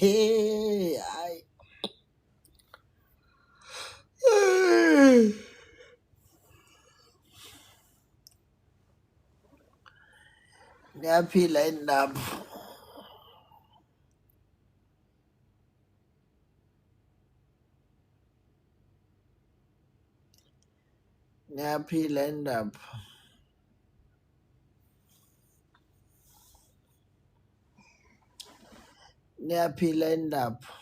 Hayi. Niyaphila yini lapho? Niyaphila yini lapho? Niyaphila yini lapho?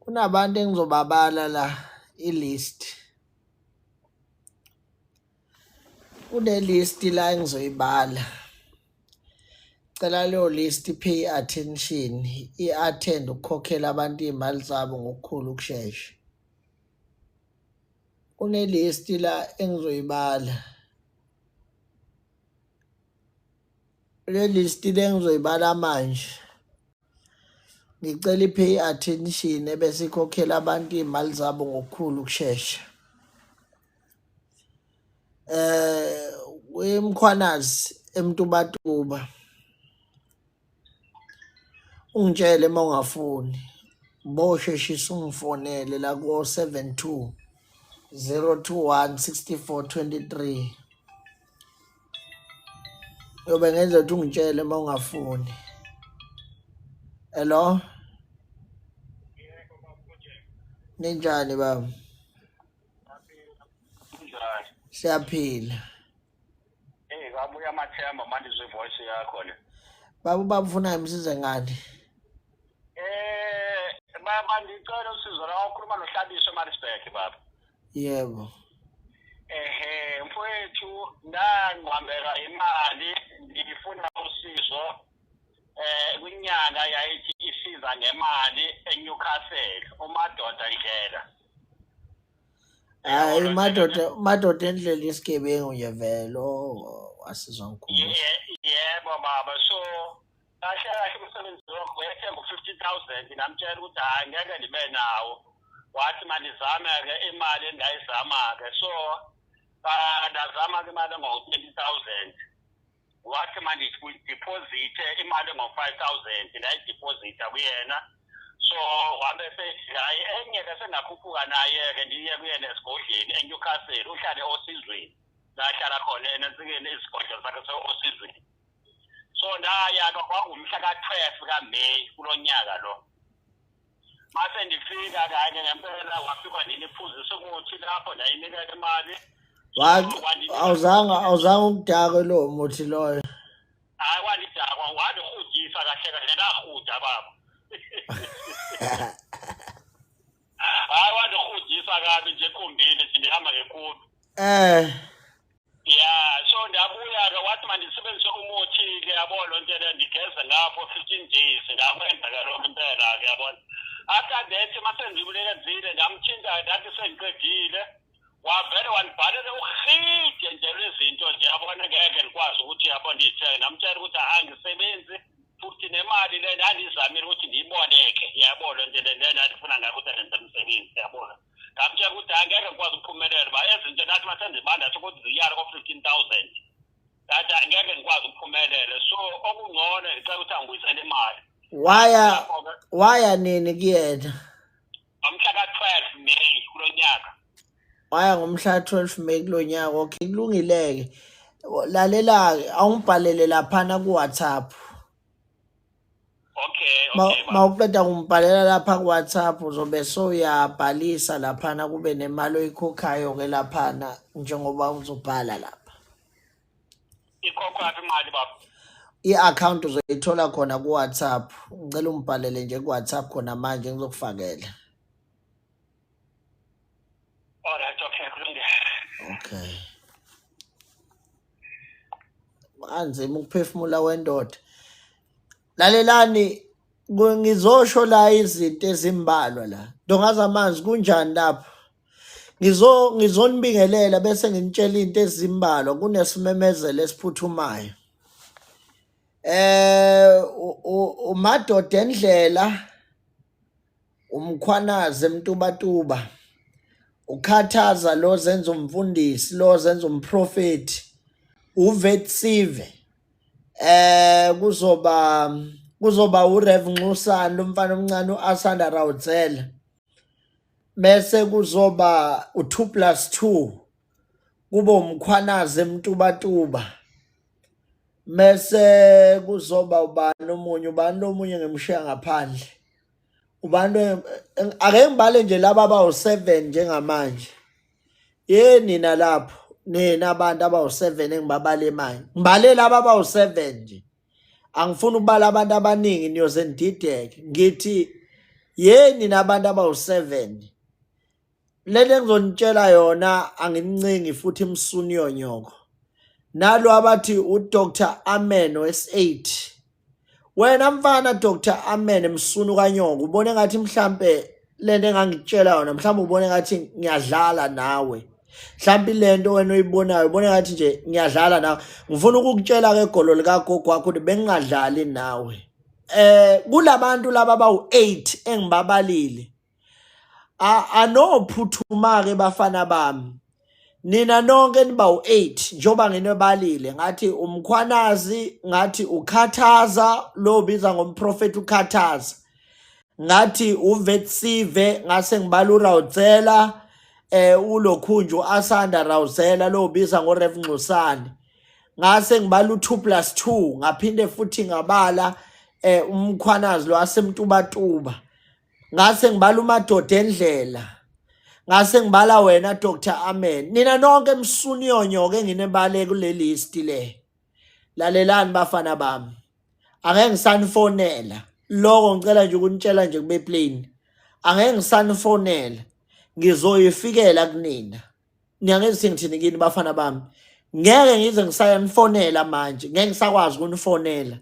Kunabantu engizobabala la i-list. Kune-list la engizoyibala. Cela leyo list i-pay attention, i-attend ukukhokhela abantu iy'mali zabo ngokukhulu ukushesha. Kune-list la engizoyibala. Le list le engizoyibala manje ngicela i-pay attention ebese ikhokhela abantu iy'mali zabo ngokukhulu ukushesha. Eh weMkhwanazi eMtubatuba ungitshele uma ungafuni bosheshisa ungifonele la ko-72 021 64 23 yobe ngenza ukuthi ungitshele uma ungafuni. Hello, ninjani baba? Kunjani? Siyaphila. Eh kabuya amathemba manje izwe voice yakho le. Baba ubaba ufuna ngimsize ngani? Eh baba ngicela usizo la ukhuluma noHlabiso eMaritzburg baba. Yebo. Ehe mfowethu ndangibambeka imali ngifuna usizo eh kwinyanga yayithi isiza ngemali eNewcastle uMadoda Ndlela. Hayi madoda madoda endlela isigebengu nje vele oh wasizwa ngikhumbuza. Yebo baba so kahle kahle umsebenzi wakho wethenga u-50,000 ngamtshela ukuthi hhayi ngeke ndibe nawo wathi mandizame-ke imali endingayizama-ke so ndazama-ke imali engo-20,000 wathi mandidiphozithe imali engo-5,000 ndayidiphozitha kuyena so wabe hayi enye ke sengakhuphuka naye-ke ndiye kuyena esigodleni eNewcastle uhlale osizweni lahlala khona enansikeni isigodlo sakhe se-osizweni so ndaya ke kwangumhla ka-12 kaMeyi kulo nyaka lo mase ndifika kanye ngempela wafika niniphuzisa umuthi lapho ndayinikela imali. Awuzange awuzange ukudakwe lowo muthi loyo? Hayi wandidakwa, wandihudisa kahle kahle ndahuda baba. Hayi wandihudisa kabi nje ekhumbini nje ndihamba ngekhumbi. Eh. Ya so ndabuya-ke wathi mandisebenzise umuthi-ke yabo loo nto le ndigeze ngapho 15 days ndakwenza ke lokho impela-ke yabona. After that masendibulekezile ndamthinta ndathi sendiqedile wavele wandibhalela urhide nje lwezinto nje yabona ngeke ndikwazi ukuthi yabo ndiyithenge ndamtshela ukuthi angisebenzi futhi nemali le ndandizamile ukuthi ndiyiboleke yabo loo nto le le ndandifuna ngayo ukuthi ndenze umsebenzi yabona ngamtshela ukuthi angeke ngikwazi ukuphumelela uba ezinto ndathi masendibanda sho ukuthi ziyala ko-15,000 ndathi angeke ngikwazi ukuphumelela so okungcono ngicela ukuthi angibuyisele imali. Waya waya nini kuyena? Ngomhla ka-12 May kulo nyaka. Waya ngomhla ka-12 May kulo nyaka. Okay, kulungile-ke. Lalela-ke, awungibhalele laphana ku-WhatsApp. Okay, okay. Mawuqeda kumbhalela lapha ku-WhatsApp uzobe sowuyabhalisa laphana kube nemali oyikhokhayo-ke laphana njengoba uzobhala lapha. Ikhokhwa phi imali baba? I-account uzoyithola khona ku-WhatsApp. Ngicela ungibhalele nje ku-WhatsApp khona manje ngizokufakela. Alright, okay, kulungile. Okay. Anzima ukuphefumula wendoda. Lalelani ngizosho la izinto ezimbalwa la. Dongaza amanzi kunjani lapho? Ngizo ngizonibingelela bese nginitshela into ezimbalwa kunesimemezelo esiphuthumayo. Eh umadoda endlela uMkhwanazi eMtubatuba ukhathaza lo zenza umfundisi lo zenza umprofethi uVetsive. Kuzoba uRev Nxusani lomfana omncane uAsanda Rawudzela, bese kuzoba u2 plus 2 kube uMkhwanazi eMtubatuba, mese kuzoba ubani omunye, ubani lomunye ngimshiya ngaphandle, ubani ake ngibale nje laba abawu-7 njengamanje. Ye nina lapho, nina abantu abawu-7 engibabale manje, ngibale laba abawu-7 nje, angifuni ukubala abantu abaningi niyoze nidideke. Ngithi ye nina abantu abawu-7, lento engizonitshela yona angincingi futhi imsuni yonyoko. Nalo abathi uDr Amen wes8, wena mfana Dr Amen msunu kanyoko, ubone ngathi mhlambe lento engangikutshela yona, mhlambe ubone ngathi ngiyadlala nawe, mhlambe lento wena oyibonayo ubone ngathi nje ngiyadlala nawe. Ngifuna ukukutshela ke golo likagogo wakho ukuthi bengingadlali nawe. Kulabantu laba abawu8 engibabalile, anophuthuma ke bafana bami, nina nonke niba u8 njengoba nginebalile, ngathi uMkhwanazi, ngathi ukhathaza lo biza ngomprofeti ukhathaza, ngathi uVetsive, ngase ngibala uRawutsela, ulokhunju Asanda Rawuzela lo biza ngoRev Nxusani, ngase ngibala u2 plus 2, ngaphinde futhi ngabala uMkhwanazi lo asemtubatuba, ngase ngibala umadoda endlela, ngase ngibala wena Dr Amen. Nina nonke msuniyonyo ke nginebale kule list le. Lalelani bafana bami, angeke ngisanifonela lokho, ngicela nje ukunitshela nje kube plain, angeke ngisanifonela, ngizoyifikela kunina. Niyangizwa ngithini kini bafana bami? Ngeke ngize ngisayanifonela manje, ngeke ngisakwazi ukunifonela.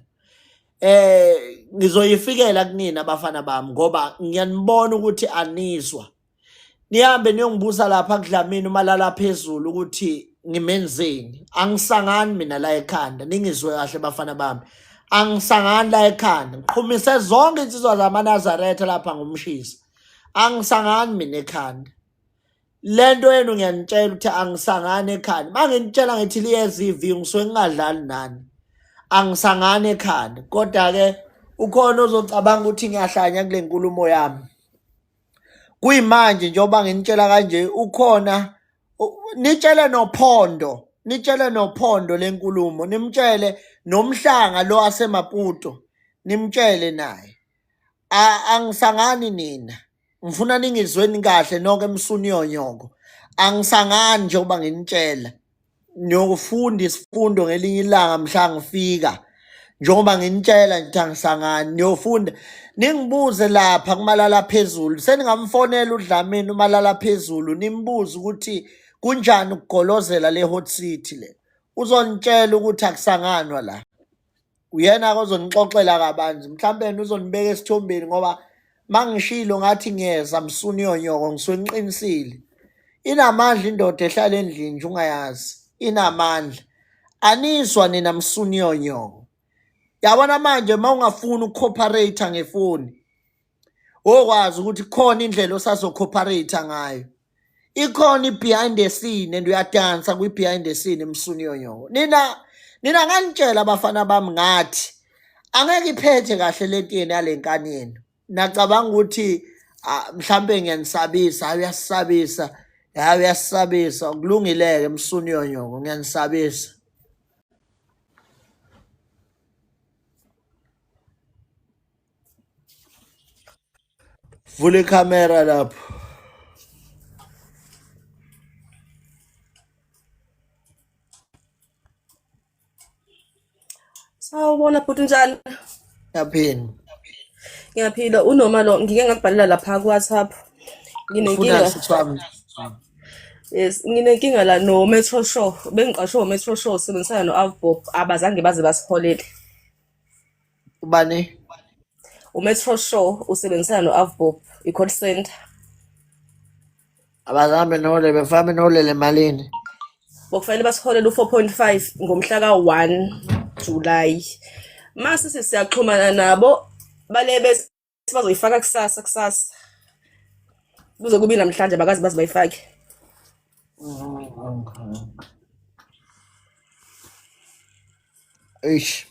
Ngizoyifikela kunina bafana bami, ngoba ngiyanibona ukuthi anizwa. Nihambe niyongibuza lapha kuDlamini umalala phezulu ukuthi ngimenzeni. Angisangani mina la ekhanda, ningizwe kahle bafana bami, angisangani la ekhanda. Ngiqhumise zonke insizwa zamaNazaretha lapha ngumshisa, angisangani mina ekhanda. Lento yenu ngiyanitshela ukuthi angisangani ekhanda. Manginitshela ngithi liyeza iviyo, ngisuke ngingadlali nani, angisangani ekhanda. Kodwa-ke ukhona ozocabanga ukuthi ngiyahlanya kule nkulumo yami. Kuyimanje njengoba nginitshela kanje, ukhona nitshele noPhondo, nitshele noPhondo lenkulumo, nimtshele nomhlanga lo asemaputo, nimtshele naye. Angisangani nina, ngifuna ningizweni kahle nonke emsuni yonyoko, angisangani njengoba nginitshela. Niyokufunda isifundo ngelinye ilanga mhla ngifika, njengoba nginitshela nje angisangani. Niyofunda ningibuze lapha kumalala phezulu, seningamfonela uDlamini umalala phezulu, nimbuze ukuthi kunjani ukugolozela le hot city le, uzonitshela ukuthi akusanganwa la. Uyena ke ozonixoxela kabanzi, mhlawumbe yena uzonibeka esithombeni, ngoba mangishilo ngathi ngiyeza msuni yonyoko, ngisuke ngiqinisile. Inamandla indoda ehlala endlini nje ungayazi, inamandla. Aniswa nina msuni yonyoko. Yabona manje uma ungafuni ukucooperate ngefoni, wokwazi ukuthi khona indlela osazocooperate ngayo, ikhona i-behind the scene and uyadansa kwi-behind the scene emsuni yonyoko. Nina nganitshela abafana bami ngathi angeke iphethe kahle lento yenu yale nkani yenu. Nacabanga ukuthi mhlambe ngiyanisabisa, hayi uyasisabisa, hayi uyasisabisa. Kulungile-ke msuni yonyoko, ngiyanisabisa. Vula ikhamera lapho. Sawubona bhuti, njani? Yaphini. Ngiyaphila. Unoma lo ngike ngakubhalela lapha ku WhatsApp. Ufuna Nginenkinga. sithwami. Yes, nginenkinga la no Metro Show. Bengiqashwe uMetro Show sebenzisana no Avbob, abazange baze basiholele. Ubani? UMetro Show usebenzisana no Avbob, i-call center. Abazambe nole befame nolele malini. Bokufanele basiholele u-4.5 ngomhla ka-1 July. Mase siyaxhumana nabo bale bese bazoyifaka kusasa kusasa. Kuze kube namhlanje abakazi baze bayifake. Eish.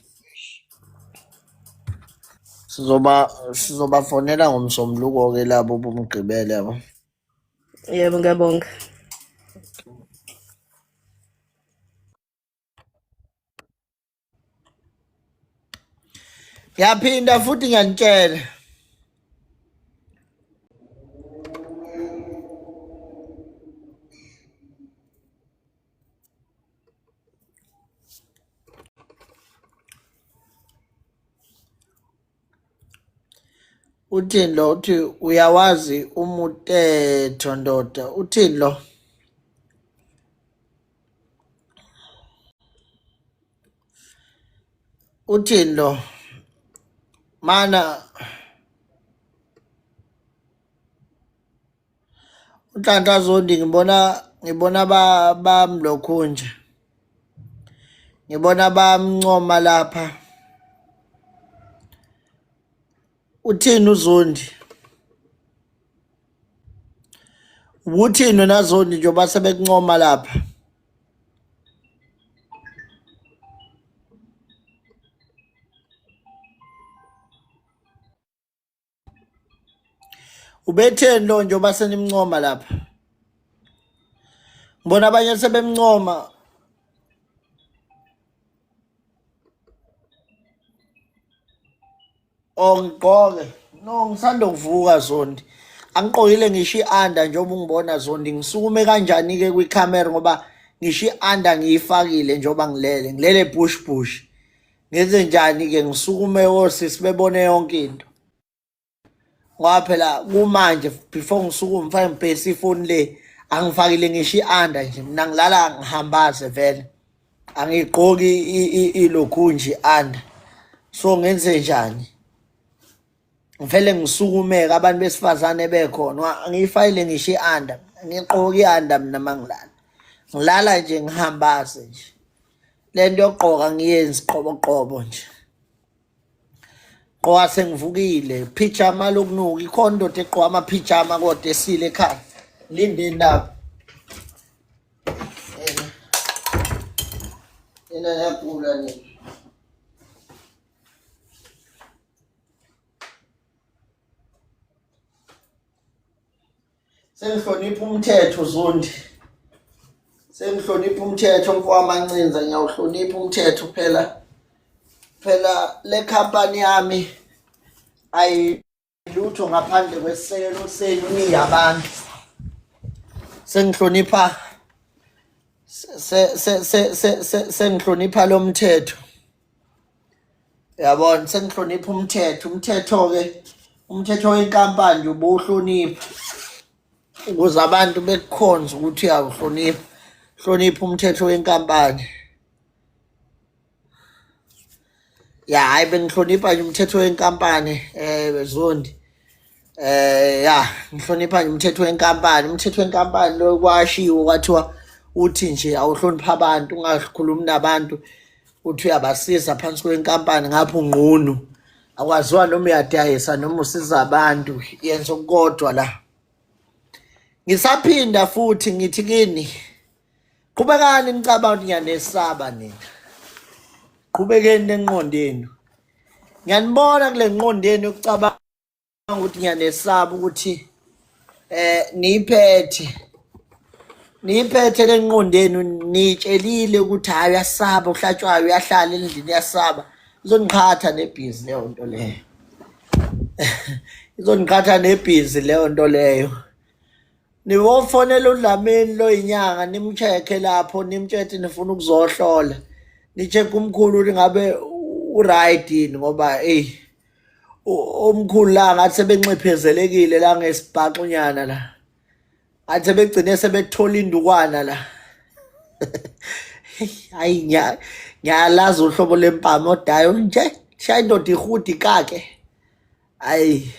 Sizoba sizobafonela ngomsombuluko-ke labo bomgqibelo yabo. Yebo, ngiyabonga. Ngiyaphinda futhi ngiyanitshela. Uthini lo uthi uyawazi umutetho ndoda uthini lo uthini lo mana uNhlanhla Zondi ngibona ngibona bamlokhu nje ngibona bamncoma lapha uthini uZondi uthini wena Zondi njengoba sebekuncoma lapha Ubetheni lo njengoba senimncoma lapha? Ngibona abanye sebemncoma. Oh ngigqoke. No ngisanda kuvuka Zondi. Angiqokile ngisho i-under njengoba ungibona Zondi. Ngisukume kanjani ke kwicamera ngoba ngisho i-under ngiyifakile njengoba ngilele. Ngilele bush bush. Ngenze njani ke ngisukume osisi bebone yonke into. Ngoba phela kumanje before ngisukume mfake ngibhekise ifoni le angifakile ngisho i-under nje mina ngilala ngihambaze vele angigqoki ilokhu nje i-under so ngenze njani ngivele ngisukumeke abantu besifazane bekhona angiyifakile ngisho i-under ngigqoki i-under mina mangilala ngilala nje ngihambaze nje le nto yokugqoka ngiyenzi qobo qobo nje Qoka sengivukile phijama lokunuka ikhona indoda egqoka amaphijama kodwa esile ekhaya lindeni lapho yena yagula nina Sengihlonipha umthetho Zondi. Sengihlonipha umthetho mfowamancinza ngiyawuhlonipha umthetho phela. Phela le company yami ayilutho ngaphandle kwesisekelo senu niyabantu. Sengihlonipha se se se se sengihlonipha lo mthetho. Yabona sengihlonipha umthetho, umthetho-ke umthetho wenkampani nje ubuwuhlonipha ukuze abantu bekukhonze ukuthi uyawuhlonipha, hlonipha umthetho wenkampani. Ya hhayi bengihlonipha nje umthetho wenkampani Zondi. Ya ngihlonipha nje umthetho wenkampani, umthetho wenkampani lo kwashiwo kwathiwa uthi nje awuhloniphe abantu ungakhulumi nabantu uthi uyabasiza phansi kwenkampani ngapha unqunu akwaziwa noma uyadayisa noma usiza abantu yenza okukodwa la ngisaphinda futhi ngithi kini qhubekani nicabanga ukuthi ngiyanesaba nina qhubekeni nenqondo yenu ngiyanibona kule nqondo yenu yokucabanga ukuthi ngiyanesaba ukuthi eh niyiphethe niyiphethe le nqondo yenu nitshelile ukuthi hayi uyasaba uhlatshwayo uyahlala endlini uyasaba izoniqhatha nebhizi leyo nto leyo izoniqhatha nebhizi leyo nto leyo niwofonela uDlamini lo yinyanga nimcheck-e lapho nimtshele nifuna ukuzohlola ni-check umkhulu ukuthi ngabe u-right yini ngoba eyi omkhulu la ngathi sebenxephezelekile la ngesibhaxunyana la ngathi sebegcine sebethola indukwana la hayi ngiyalazi uhlobo lempama odayo nje shaya indoda ihudi kake hayi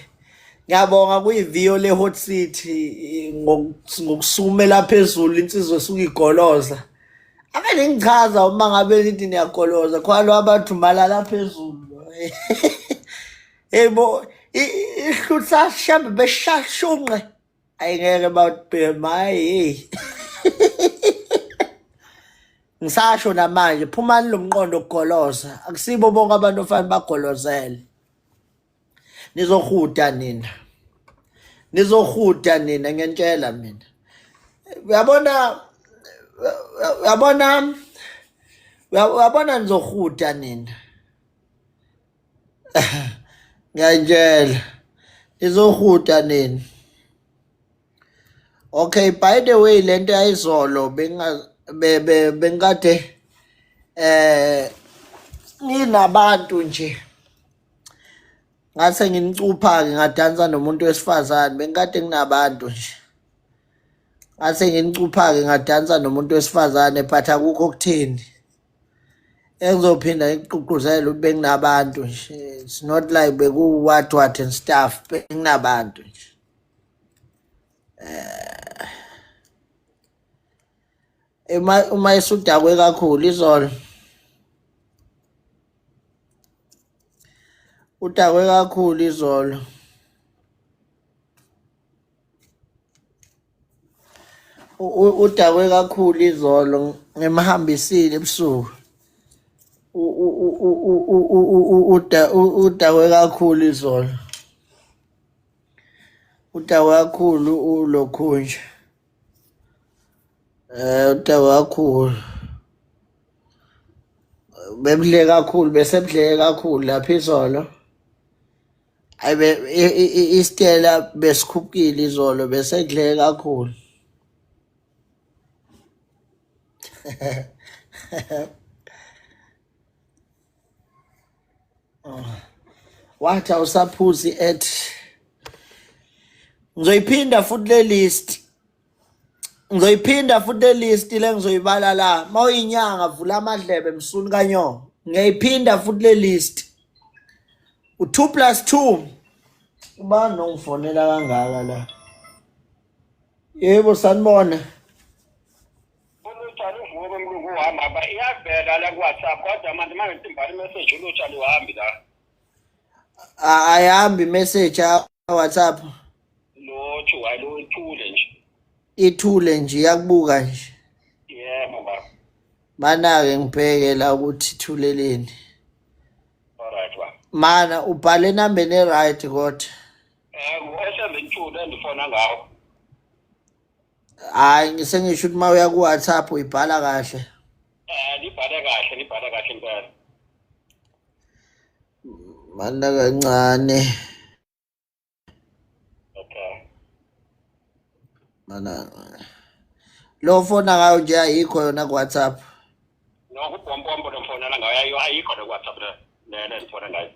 ngiyabonga kuyiviyo le-hot city ngokusukumela phezulu insizwa esuke igoloza ake ningichaza uma ngabe nithi niyagoloza khona lo abathi umalala phezulu hey bo ihlutha shambe beshashunqe ayingeke babhema hayi hey ngisasho namanje phumani lo mqondo okugoloza akusibo bonke abantu ofanele bagolozele. Nizohuda nina. Nizohuda nina ngiyantshela mina. Uyabona uyabona uyabona nizohuda nina. Ngiyantshela. Nizohuda nina. Okay, by the way lento yayizolo benga bengikade eh nginabantu nje ngase nginicupha ke ngadansa nomuntu wesifazane bengikade nginabantu nje ngase nginicupha ke ngadansa nomuntu wesifazane but akukho okutheni engizophinda ngikugqugquzele ukuthi benginabantu nje it's not like beku what what and stuff benginabantu nje eh uma isudakwe kakhulu izolo udakwe kakhulu izolo udakwe kakhulu izolo ngimhambisile ebusuku udakwe kakhulu izolo udakwe kakhulu ulokhunje eh udakwe kakhulu bebudle kakhulu besebudleke kakhulu lapha izolo ayibe isitela besikhuphukile izolo besekudleke kakhulu wathi awusaphuzi ethi ngizoyiphinda futhi le list ngizoyiphinda futhi le list le ngizoyibala la mawuyinyanga vula amadlebe msuni kanyo ngiyayiphinda futhi le list u2 plus 2 ubani ongifonela kangaka la yebo sanibona Ulutsha luvuke mlungu uhamba ba iyavela la ku-WhatsApp kodwa manje manje ngibhala imessage ulutsha luhambi la. Ayihambi imessage ya WhatsApp. Lutho hayi luthule nje. Ithule nje iyakubuka nje. Yebo baba. Mana-ke ngibheke la ukuthi ithuleleni. Alright baba. Mana ubhale enambeni e-right kodwa. Eh ngu-S72 endifona ngawo. Hayi ngisengisho ukuthi uma uya ku-WhatsApp uyibhala kahle. Eh libhale kahle libhale kahle impela. Mana kancane. Okay. Mana lo fona ngayo nje ayikho yona ku-WhatsApp. No kubhombombo lo mfonela ngayo ayikho le ku-WhatsApp le le le ndifona ngayo.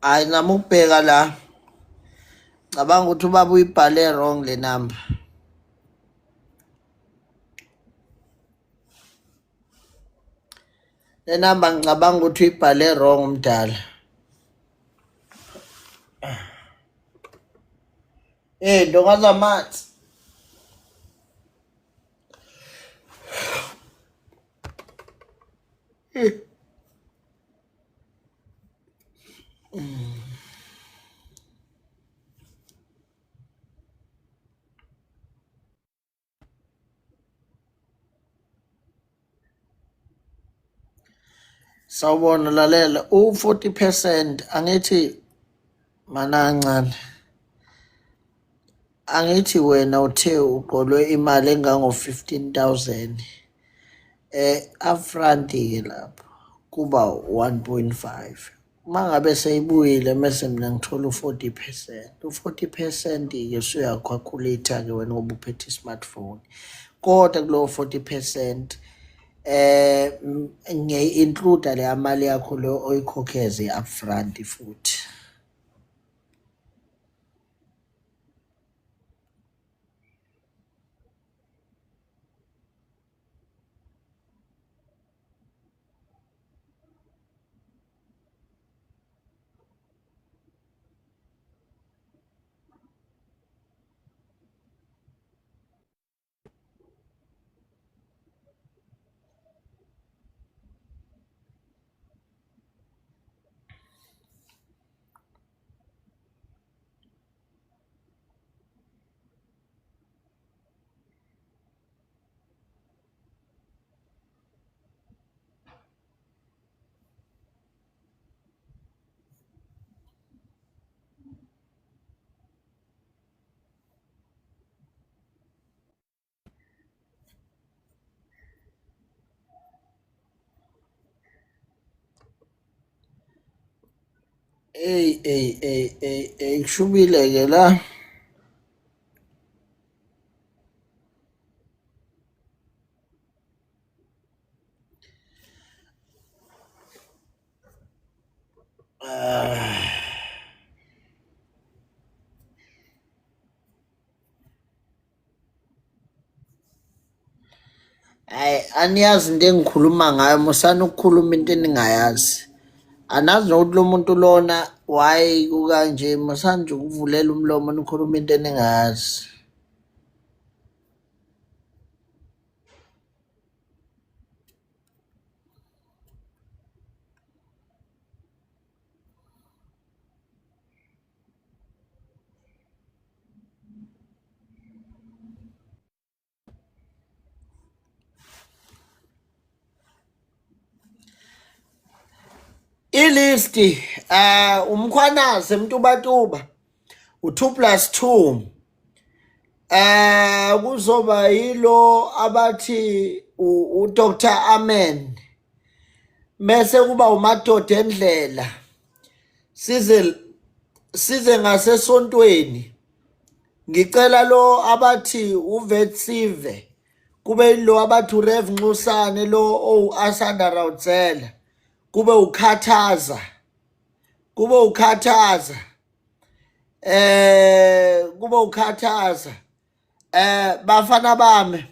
Hayi nami ukubheka la cabanga ukuthi ubaba uyibhale wrong le number. Le number ngicabanga ukuthi uyibhale wrong umdala. Eh ntokazamanzi. Sawubona lalela u-40% angithi mana kancane angithi wena uthe uqolwe imali engango-15,000 eh upfront ke lapho kuba 1.5 uma ngabe seyibuyile mese mina ngithola u-40 percent u-40 percent-ke usuyakhwakhulitha-ke wena ngoba uphethe i-smartphone kodwa kulowo 40 percent eh ngiyayi-include leya mali yakho leyo oyikhokheze upfront futhi. Ey ey ey ey ey kushubile ke la. Ah. Hayi aniyazi into engikhuluma ngayo musani ukukhuluma into eningayazi. Anazi nokuthi lo muntu lona why kukanje musani nje ukuvulela umlomo nikhuluma into eningayazi. Ilisti umkhwanazi emtubatuba u2 plus 2 kuzoba yilo abathi uDr Amen mese kuba umadoda endlela size size ngasesontweni ngicela lo abathi uVetsive kube yilo abathi uRev Nxusane lo owu-Asanda Rawutsela kube ukhathaza kube ukhathaza kube ukhathaza bafana bami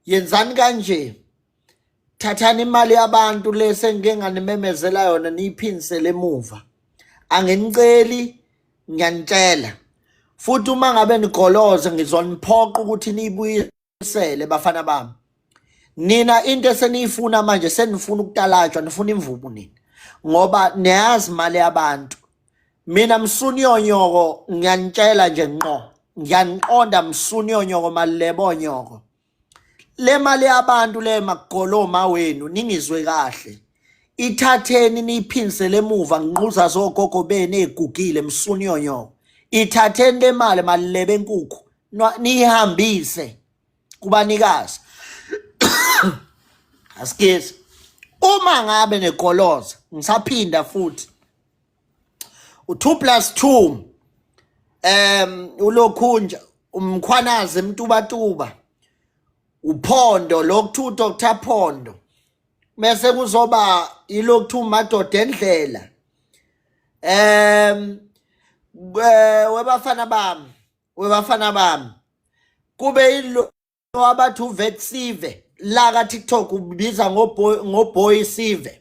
yenzani kanje thathani imali yabantu le sengike nganimemezela yona niyiphindisele emuva anginiceli ngiyanitshela futhi uma ngabe nigoloze ngizoniphoqa ukuthi niyibuyisele bafana bami nina into eseniyifuna manje senifuna ukutalajwa nifuna imvubu nina ngoba niyazi imali yabantu mina msuni yonyoko ngiyanitshela nje ngqo ngiyaniqonda msuni yonyoko malebo nyoko le mali yabantu le magoloma wenu ningizwe kahle ithatheni niyiphindisele emuva nginquza zogogo benu egugile msuni yonyoko ithatheni le mali malebe enkukhu niyihambise kubanikazi asikezi uma ngabe negoloza ngisaphinda futhi u2 plus 2 ulokhunja umkhwanazi emtubatuba uphondo lokuthu Dr Phondo bese kuzoba ilokuthu madoda endlela webafana bami webafana bami kube ilo abathi uvet sive la ka TikTok ubiza ngoboy ngoboy sive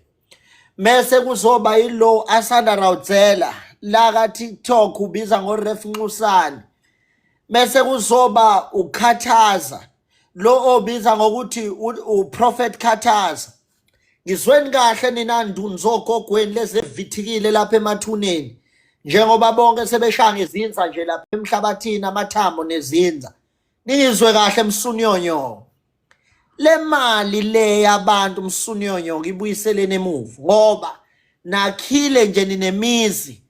mese kuzoba yilo Asanda Rawutsela la ka TikTok ubiza ngo Ref Nxusane mese kuzoba ukhathaza lo obiza ngokuthi uProphet Khathaza ngizweni kahle nina nduni zogogweni lezevithikile lapha emathuneni njengoba bonke sebeshaya ngezinza nje lapha emhlabathini amathambo nezinza ningizwe kahle msunyonyo le mali le yabantu msunyonyo ngibuyiseleni emuva ngoba nakhile nje ninemizi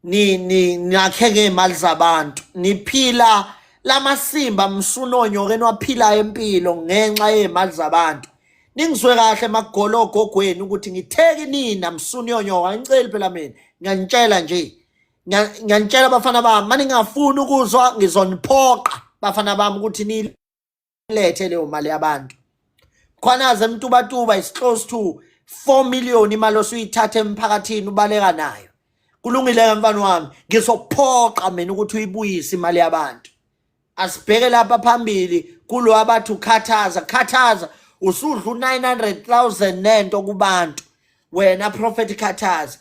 ni ni nakhe ngemali zabantu niphila lamasimba msunonyo ke niwaphilayo empilo ngenxa yemali zabantu ningizwe kahle magolo ogogweni ukuthi ngitheki nina msunyonyo angiceli phela mina ngiyanitshela nje Ngiyanitshela bafana bami mani ngingafuni ukuzwa ngizoniphoqa bafana bami ukuthi nilethe leyo mali yabantu khwanaze mtubatuba is close to 4 million imali osuyithatha emphakathini ubaleka nayo kulungile ke mfana wami ngizophoqa mina ukuthi uyibuyise imali yabantu asibheke lapha phambili kulo abathi ukhathaza khathaza usudla u-900,000 nento kubantu wena prophet khathaza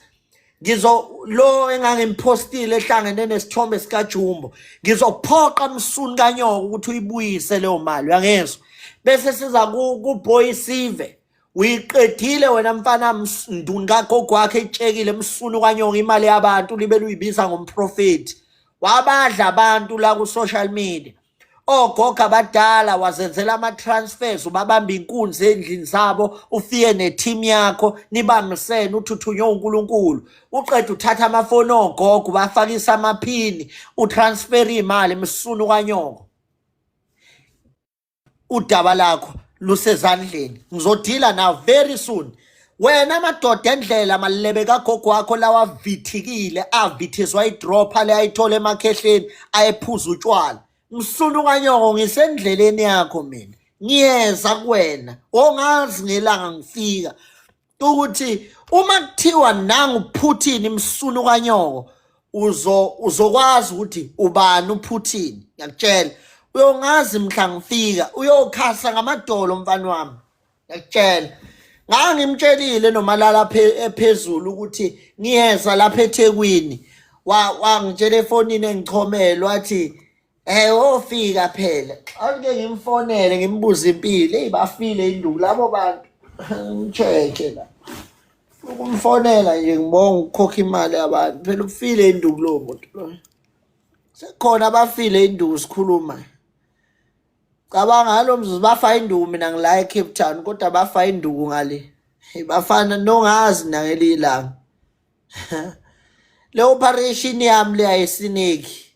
ngizo lo engangimphostile ehlangene nesithombe sikaJumbo ngizophoqa msuni kanyoko ukuthi uyibuyise leyo mali uyangezwa bese siza kuboy sive uyiqedile wena mfana nduni kagogo wakhe itshekile msunu kanyoko imali yabantu libe luyibiza ngomprofethi wabadla abantu la ku-social media ogogo abadala wazenzela ama-transfers ubabamba inkunzi endlini zabo ufike ne-team yakho nibambisene uthuthunywe uNkulunkulu uqeda uthatha amafoni ogogo ubafakisa amaphini utransfer imali msunu kanyoko udaba lakho lusezandleni ngizodila now very soon. Wena madoda endlela malebe kagogo wakho lawa avithikile avithiswa idropha le ayithola emakhehleni ayephuza utshwala. Msunu kanyoko ngisendleleni yakho mina. Ngiyeza kuwena. Ongazi ngelanga ngifika ukuthi uma kuthiwa nangu Putin msunu kanyoko uzo uzokwazi ukuthi ubani uPutin ngiyakutshela uyongazi mhla ngifika uyokhasa ngamadolo mfana wami ngiyakutshela ngangimtshelile nomalala ephezulu ukuthi ngiyeza lapha eThekwini wangitshela efonini engichomele wathi eh wofika phela awuke ngimfonele ngimbuze impilo hey bafile induku labo bantu ngimcheche la ukumfonela nje ngibonga ukukhokha imali yabantu phela ufile induku lowo muntu loyo sekukhona abafile induku sikhuluma Cabanga ngalo mzuzu bafa induku mina ngila eCape Town kodwa bafa induku ngale. Bafana nongazi nangelinye ilanga. Le operation yami le ayisineki.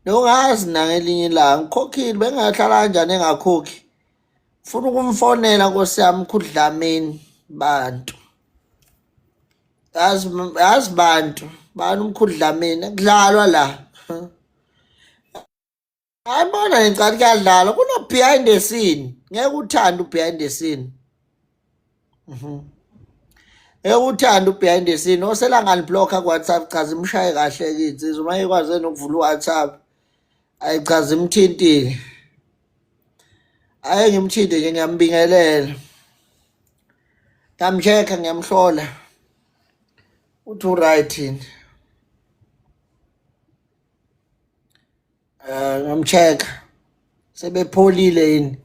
Nongazi nangelinye ilanga ngikhokhile bengahlala kanjani engakhokhi. Funa ukumfonela nkosi yami khudlamini bantu. Yazi yazi bantu bani umkhulu Dlamini kudlalwa la. Hayi bona ngicela kuyadlalwa kuno behind the scene ngeke uthande u behind the scene. Mhm. Ngeke uthande u behind the scene osela nganiblocker ku WhatsApp chaza imshaye kahle ke insizwa uma ikwaze nokuvula u WhatsApp ayichaza imthintile. Aye ngimthinte nje ngiyambingelela. Ngiyamcheck-a ngiyamhlola. Uthi uright yini? Eh ngiyamcheck-a. Sebepholile yini?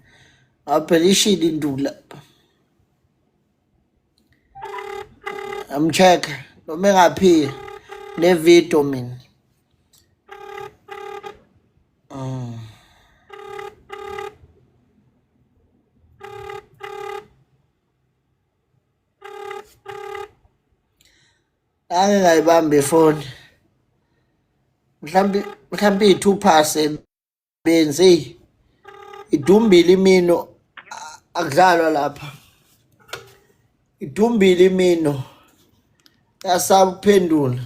Aphela ishile induku lapha. Ngiyamcheck-a noma engaphila ne-video mina. Mm. Ake ngayibamba ifoni. Mhlambi mhlambi i-two pass benzi eyi idumbile imino akudlalwa lapha. Idumbile imino. Yasaba ukuphendula.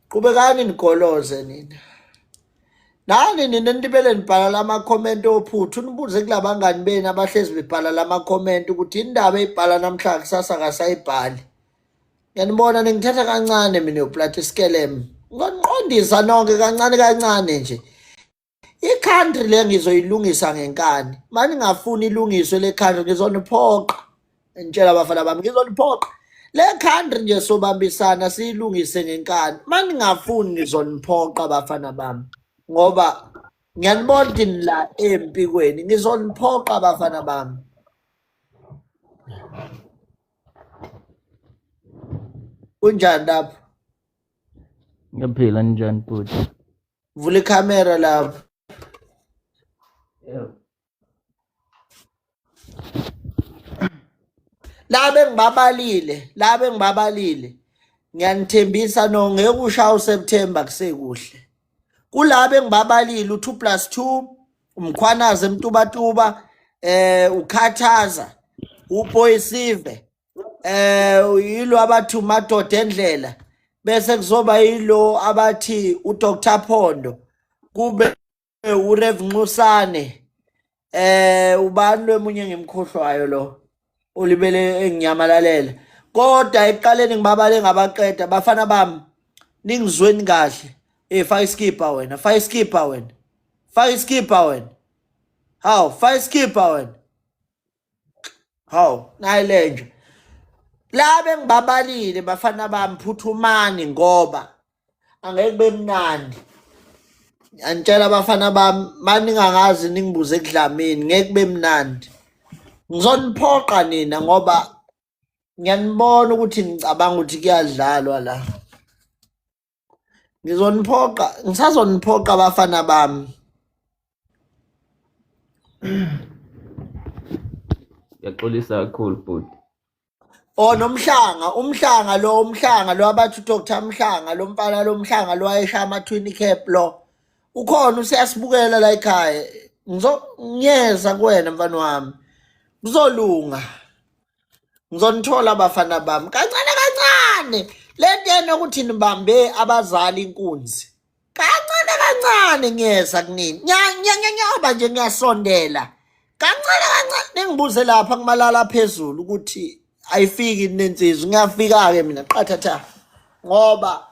Qhubekani nigoloze nina. Nani nina nibele nibhala lama-comment ophuthu nibuze kulabangani benu abahlezi bebhala lama-comment ukuthi indaba eyibhala namhlanje kusasa akasayibhali. Ngiyanibona ningithatha kancane mina yoplata iskelem. Ngoniqondisa nonke kancane kancane nje. I-country le ngizoyilungisa ngenkani. Mani ngafuni ilungiswe le country ngizoniphoqa. Ngitshela abafana bami ngizoniphoqa. Le country nje sobambisana siyilungise ngenkani. Mani ngafuni ngizoniphoqa abafana bami. Ngoba ngiyanibona ukuthi nila empikweni ngizoniphoqa abafana bami. Kunjani lapho? Ngiyaphila ninjani bhuti? Vula ikhamera lapho. Yebo. Laba engibabalile, laba engibabalile. Ngiyanithembisa no ngeke ushaya uSeptember kusekuhle. Kulaba engibabalile u2 plus 2 umkhwanazi emtubatuba ukhathaza uPoyisive yilo abathi umadoda endlela bese kuzoba yilo abathi uDr Phondo kube uRev Nxusane ubani lwemunye ngimkhohlwayo lo olibele enginyamalalela kodwa ekuqaleni ngibabale ngabaqeda bafana bami ningizweni kahle faka iskipa wena faka iskipa wena faka iskipa wena hawu faka iskipa wena hawu nayi lenja laba engibabalile bafana bami phuthumani ngoba angeke kube mnandi angitshela abafana bami maningangazi ningibuze ekudlamini ngeke kube mnandi ngizoniphoqa nina ngoba ngiyanibona ukuthi ngicabanga ukuthi kuyadlalwa la ngizoniphoqa ngisazoniphoqa abafana bami Ngiyaxolisa kakhulu bhuti. Oh nomhlanga, umhlanga lo umhlanga lo abathi uDr Mhlanga lo mfana lo mhlanga lo ayeshaya ama twin cap lo. Ukhona usiyasibukela la ekhaya. Ngizo ngiyeza kuwena mfana wami. Kuzolunga. Ngizonithola bafana bami kancane kancane. Lento yena ukuthi nibambe abazali inkunzi. Kancane kancane ngiyeza kunini. Nya nya nya nyoba nje ngiyasondela. Kancane kancane ningibuze lapha kumalala phezulu ukuthi ayifiki nensizwa ngiyafika ke mina qathatha ngoba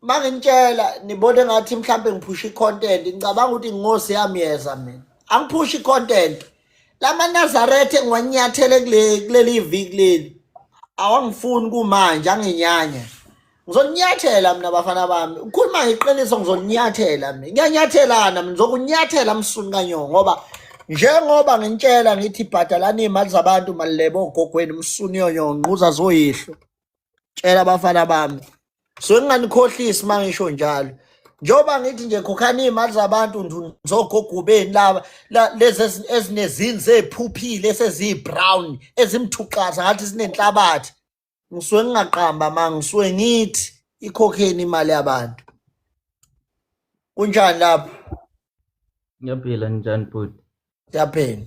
manginitshela nibone ngathi mhlambe ngiphusha i-content ngicabanga ukuthi ngosi yami yeza mina angiphushi i-content lamaNazaretha engiwanyathele kule kuleli viki leli awangifuni kumanje anginyanya ngizonyathela mina bafana bami ukhuluma ngeqiniso ngizonyathela mina ngiyanyathelana mina ngizokunyathela msuni kanyoko ngoba njengoba ngintshela ngithi bhadalani imali zabantu malilebe ogogweni msuni yonyo ngquza zoyihlo tshela abafana bami so nginganikhohlisi uma ngisho njalo njengoba ngithi nje khokhani iy'mali zabantu ndizogogubeni laba lezi ezinezinzi ey'phuphile eseziyi-brown ezimthuqaza ngathi zinenhlabathi ngisuke ngingaqamba ma ngisuke ngithi ikhokheni imali yabantu kunjani lapho Ngiyaphila njani bhuti? Siyaphila.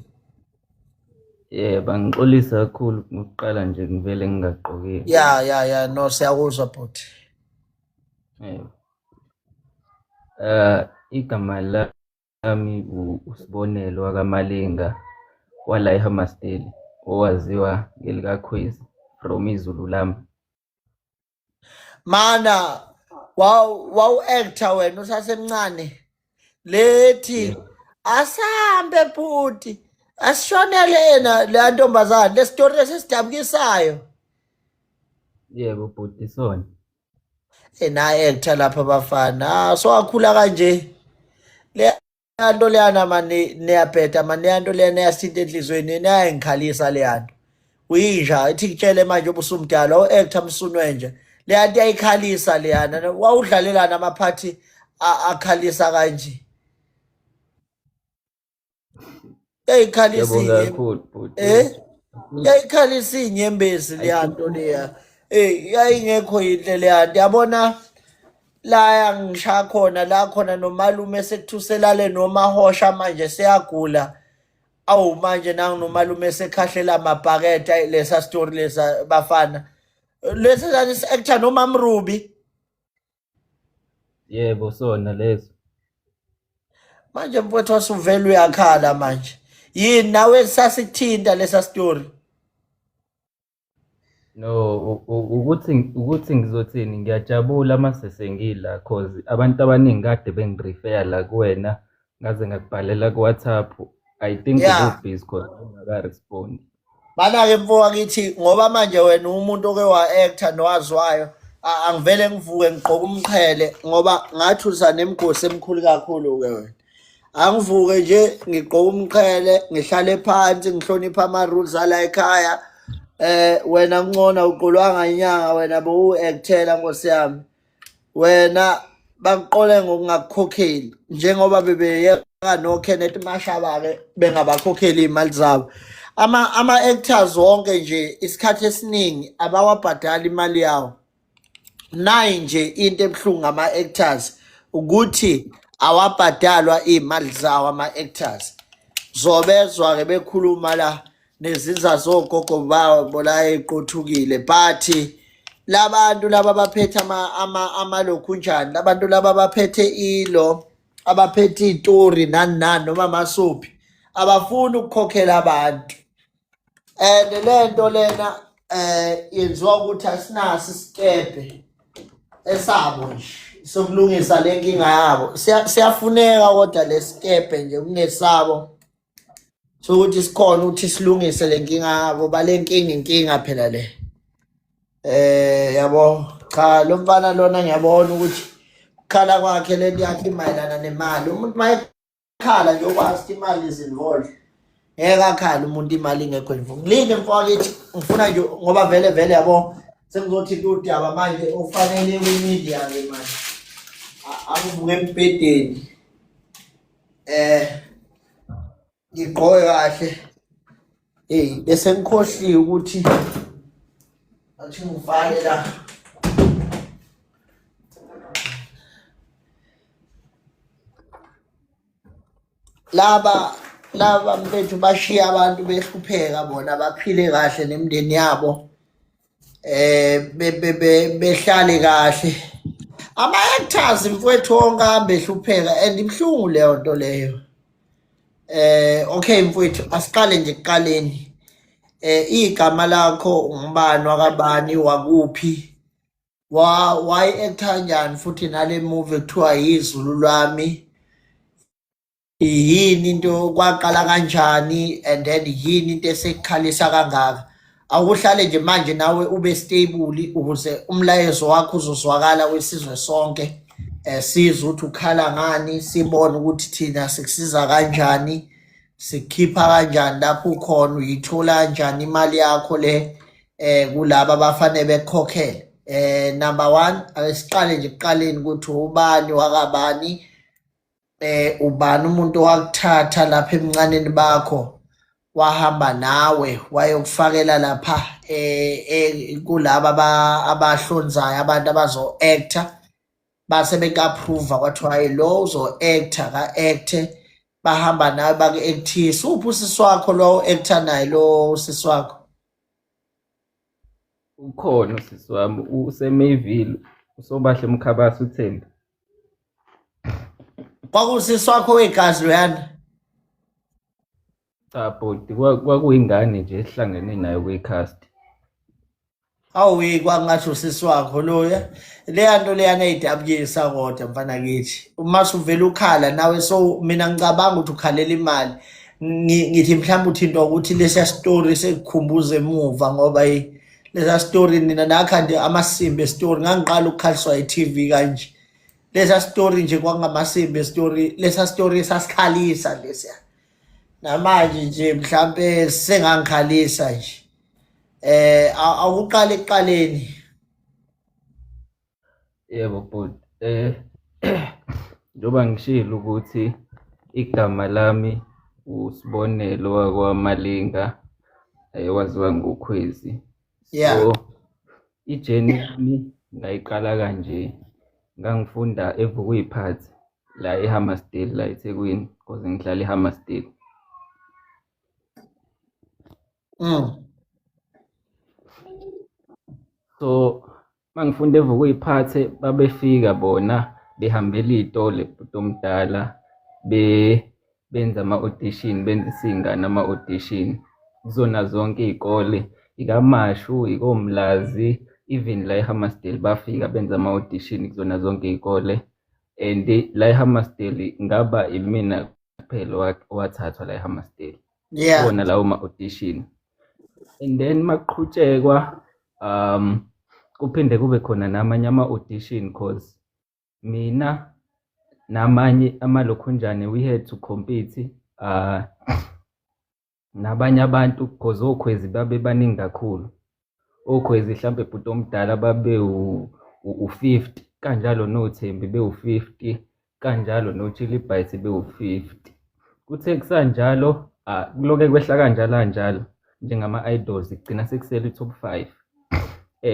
Yebo, angixolisa kakhulu ngokuqala nje ngivele ngingagqokile. Ya ya ya no siyakuzwa bhuti. Yebo. Igama lami uSibonelo wakaMalinga wala eHammarsdale owaziwa ngelikaKhwezi from iZulu lami. Mana wawu wawu actor wena usasemncane. Lethi asambe bhuti asishonele yena le ntombazane le story esisidabukisayo. Yebo bhuti sona. Ena actor lapha bafana. Ah so akhula kanje. Le nto leyana mani niyabheda mani leya nto leyana yasithinta enhliziyweni niyayingikhalisa leya nto uyinja ithi kutshele manje ubusumdala o-actor msunwe nje leya nto yayikhalisa leyana wawudlalelana amaphathi akhalisa kanje yayikhalisa eh yayikhalisa iy'nyembezi leya nto leya eh yayingekho yinhle leya nto yabona la ngishaya khona la khona nomalume sekuthuselale nomahosha manje seyagula awu manje nangu nomalume sekhahlela amabhakede lesa story lesa bafana lesa actor nomamrubi Yebo sona leso. Manje mfowethu wasuvela uyakhala manje yini nawe sasikuthinta lesa story No, ukuthi ngizothini ngiyajabula mase sengila cause abantu abaningi kade bengirefera la kuwena ngaze ngakubhalela ku-WhatsApp. I think ubusy cause ungaka-respond. Mana-ke mfowethu ngoba manje wena umuntu oke wa-actor nowaziwayo angivele ngivuke ngigqoke umqhele ngoba ngathi usanemgosi emikhulu kakhulu-ke wena. Angivuke nje ngigqoke umqhele ngihlale phansi ngihloniphe ama-rules ala ekhaya. Wena ngcono uqolwanga inyanga wena bowu-actela nkosi yami. Wena bakuqole ngokungakukhokheli njengoba bebeyeka no-Kenneth Mashaba-ke bengabakhokheli iy'mali zabo. Ama-actors wonke nje isikhathi esiningi abawabhadali imali yawo. Nayi nje into ebuhlungu ngama-actors ukuthi awabhadalwa iy'mali zawo ama-actors. Zobezwa-ke bekhuluma la nezinza zogogo babo la eqothukile but labantu laba abaphethe amalokhunjani labantu laba abaphethe ilo abaphethe iy'tori nani nani noma amasophi abafuni ukukhokhela abantu and le nto lena yenziwa ukuthi asinaso isikebhe esabo nje sokulungisa le nkinga yabo siyafuneka kodwa lesikebhe nje kungesabo sokuthi sikhona ukuthi silungise le nkinga yabo bale nkinga inkinga phela le yabo cha lo mfana lona ngiyabona ukuthi ukukhala kwakhe lento yakhe imayelana nemali umuntu mayekhala nje ukwazi ukuthi imali is involved ngeke akhale umuntu imali ingekho involved ngilinde mfowethu ngifuna nje ngoba vele vele yabo sengizothi udaba manje ofanele kwi-media ke manje akuvuke embhedeni ngigqoke kahle hey bese ngikhohliwe ukuthi athi ngivale la laba Laba mfethu bashiya abantu behlupheka bona baphile kahle nemindeni yabo. Behlale kahle. Ama actors mfowethu wonke ahambe ehlupheka and ibuhlungu leyo nto leyo. Okay mfowethu, asiqale nje ekuqaleni. Igama lakho ungubani, wakabani, wakuphi? Wa why actor kanjani futhi nale movie kuthiwa Yizulu Lwami? Yini into, kwaqala kanjani, and then yini into esekukhalisa kangaka? Awuhlale nje manje nawe ube stable ukuze umlayezo wakho uzozwakala wesizwe sonke. Sizwe ukuthi ukhala ngani, sibone ukuthi thina sikusiza kanjani, sikukhipha kanjani lapho ukhona, uyithola kanjani imali yakho le kulaba abafanele bekukhokhele. Number 1, ake siqale nje ekuqaleni ukuthi ubani, wakabani, ubani umuntu owakuthatha lapha emncaneni bakho wahamba nawe wayokufakela lapha kulaba abahlonzayo abantu abazo actor, base beka-approve kwathiwa hayi lo uzo actor, ka-acte, bahamba nawe baku-actisa. Uphi usisi wakho lo actor naye lo usisi wakho? Ukhona usisi wami, useMayville, uSobahle Mkhabasi uThembi. Kwakusisi wakho wegazi loyana? Cha bhuti, kwakuyingane nje esihlangene nayo kwi-cast. Awu, kwangathi usisi wakho loya. Leya nto leyana eyidabukisa kodwa mfana kithi. Uma suvela ukhala nawe, so mina ngicabanga ukuthi ukhalela imali. Ngithi mhlawumbe uthintwa ukuthi lesiya story sekukhumbuza emuva, ngoba lesiya story nina nakha nje amasimba story. Ngangiqala ukukhaliswa i-TV kanje. Lesiya story nje kwakungamasimba story, lesiya story sasikhalisa lesiya. Namanje nje mhlambe sengangikhalisa nje. Awuqale ekuqaleni. Yebo bhuti, njengoba ngishilo ukuthi igama lami uSibonelo wakwaMalinga, waziwa ngoKhwezi. So i-journey yami ngayiqala kanje, ngangifunda eVukuyiphathi la eHammarsdale la eThekwini, cause ngihlala eHammarsdale. So mangifunda eVukuyiphathe babefika bona behambela iy'tole bhuti omdala, benza ama-audition, benzisa iy'ngane ama-audition kuzona zonke iy'kole, ikaMashu, ikoMlazi, even la eHammarsdale bafika benza ama-audition kuzona zonke iy'kole. And la eHammarsdale ngaba imina kuphela owathathwa la eHammarsdale. Kuwona lawo ma-audition. And then makuqhutshekwa kuphinde kube khona namanye ama-audition, cause mina namanye amalokhunjane we had to compete nabanye abantu, cause oKhwezi babe baningi kakhulu. OKhwezi mhlambe bhuti omdala babe u-50, kanjalo noThembi bewu-50, kanjalo noChili Bites bewu-50. Kuthe kusanjalo, kuloke kwehla kanjalo kanjalo njengama-idols, kugcina sekusele i-top 5.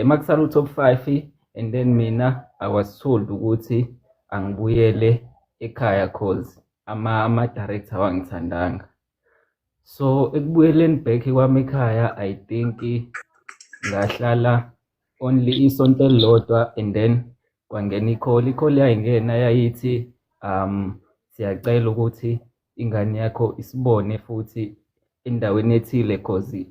Makusala u-top 5, and then mina I was told ukuthi angibuyele ekhaya cause ama-director awangithandanga. So ekubuyeleni back kwami ekhaya, I think ngahlala only isonto elilodwa and then kwangena i-call. I-call yayingena yayithi siyacela ukuthi ingane yakho isibone futhi endaweni ethile, cause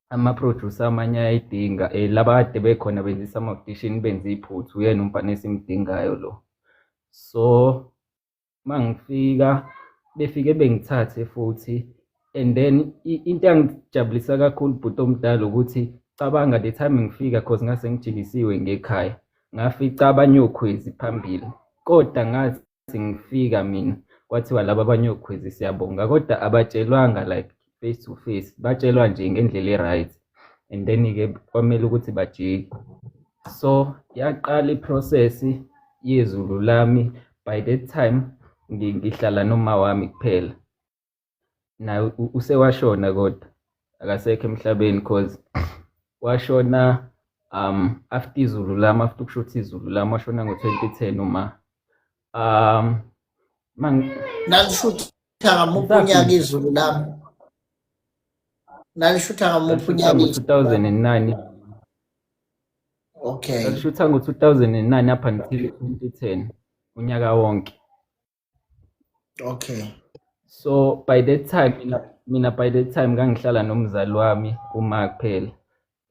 ama-producer amanye ayayidinga, laba kade bekhona benzisa ama-audition benze iphutha, uyena umfana esimdingayo lo. So mangifika befike bengithathe futhi, and then into engijabulisa kakhulu bhuti omdala ukuthi cabanga the time ngifika, cause ngase ngijikisiwe ngekhaya, ngafica abanye oKhwezi phambili, kodwa ngathi ngifika mina kwathiwa laba abanye oKhwezi siyabonga, kodwa abatshelwanga like face to face, batshelwa nje ngendlela e-right, and then-ke kwamele ukuthi bajike. So yaqala i-process yeZulu Lami. By that time ngihlala noma wami kuphela, naye usewashona kodwa akasekho emhlabeni, cause washona after Izulu Lami, after ukushutha Izulu Lami, washona ngo-2010 uma Nanishutha ngamuphi unyaka Ngisafika. izulu lami? Nalishutha ngamuphi Salishutha unyaka izulu lami? ngo-2009. Okay. Salishutha ngo-2009 up until 2010, unyaka wonke. Okay. So by that time mina by that time ngangihlala nomzali wami uma kuphela,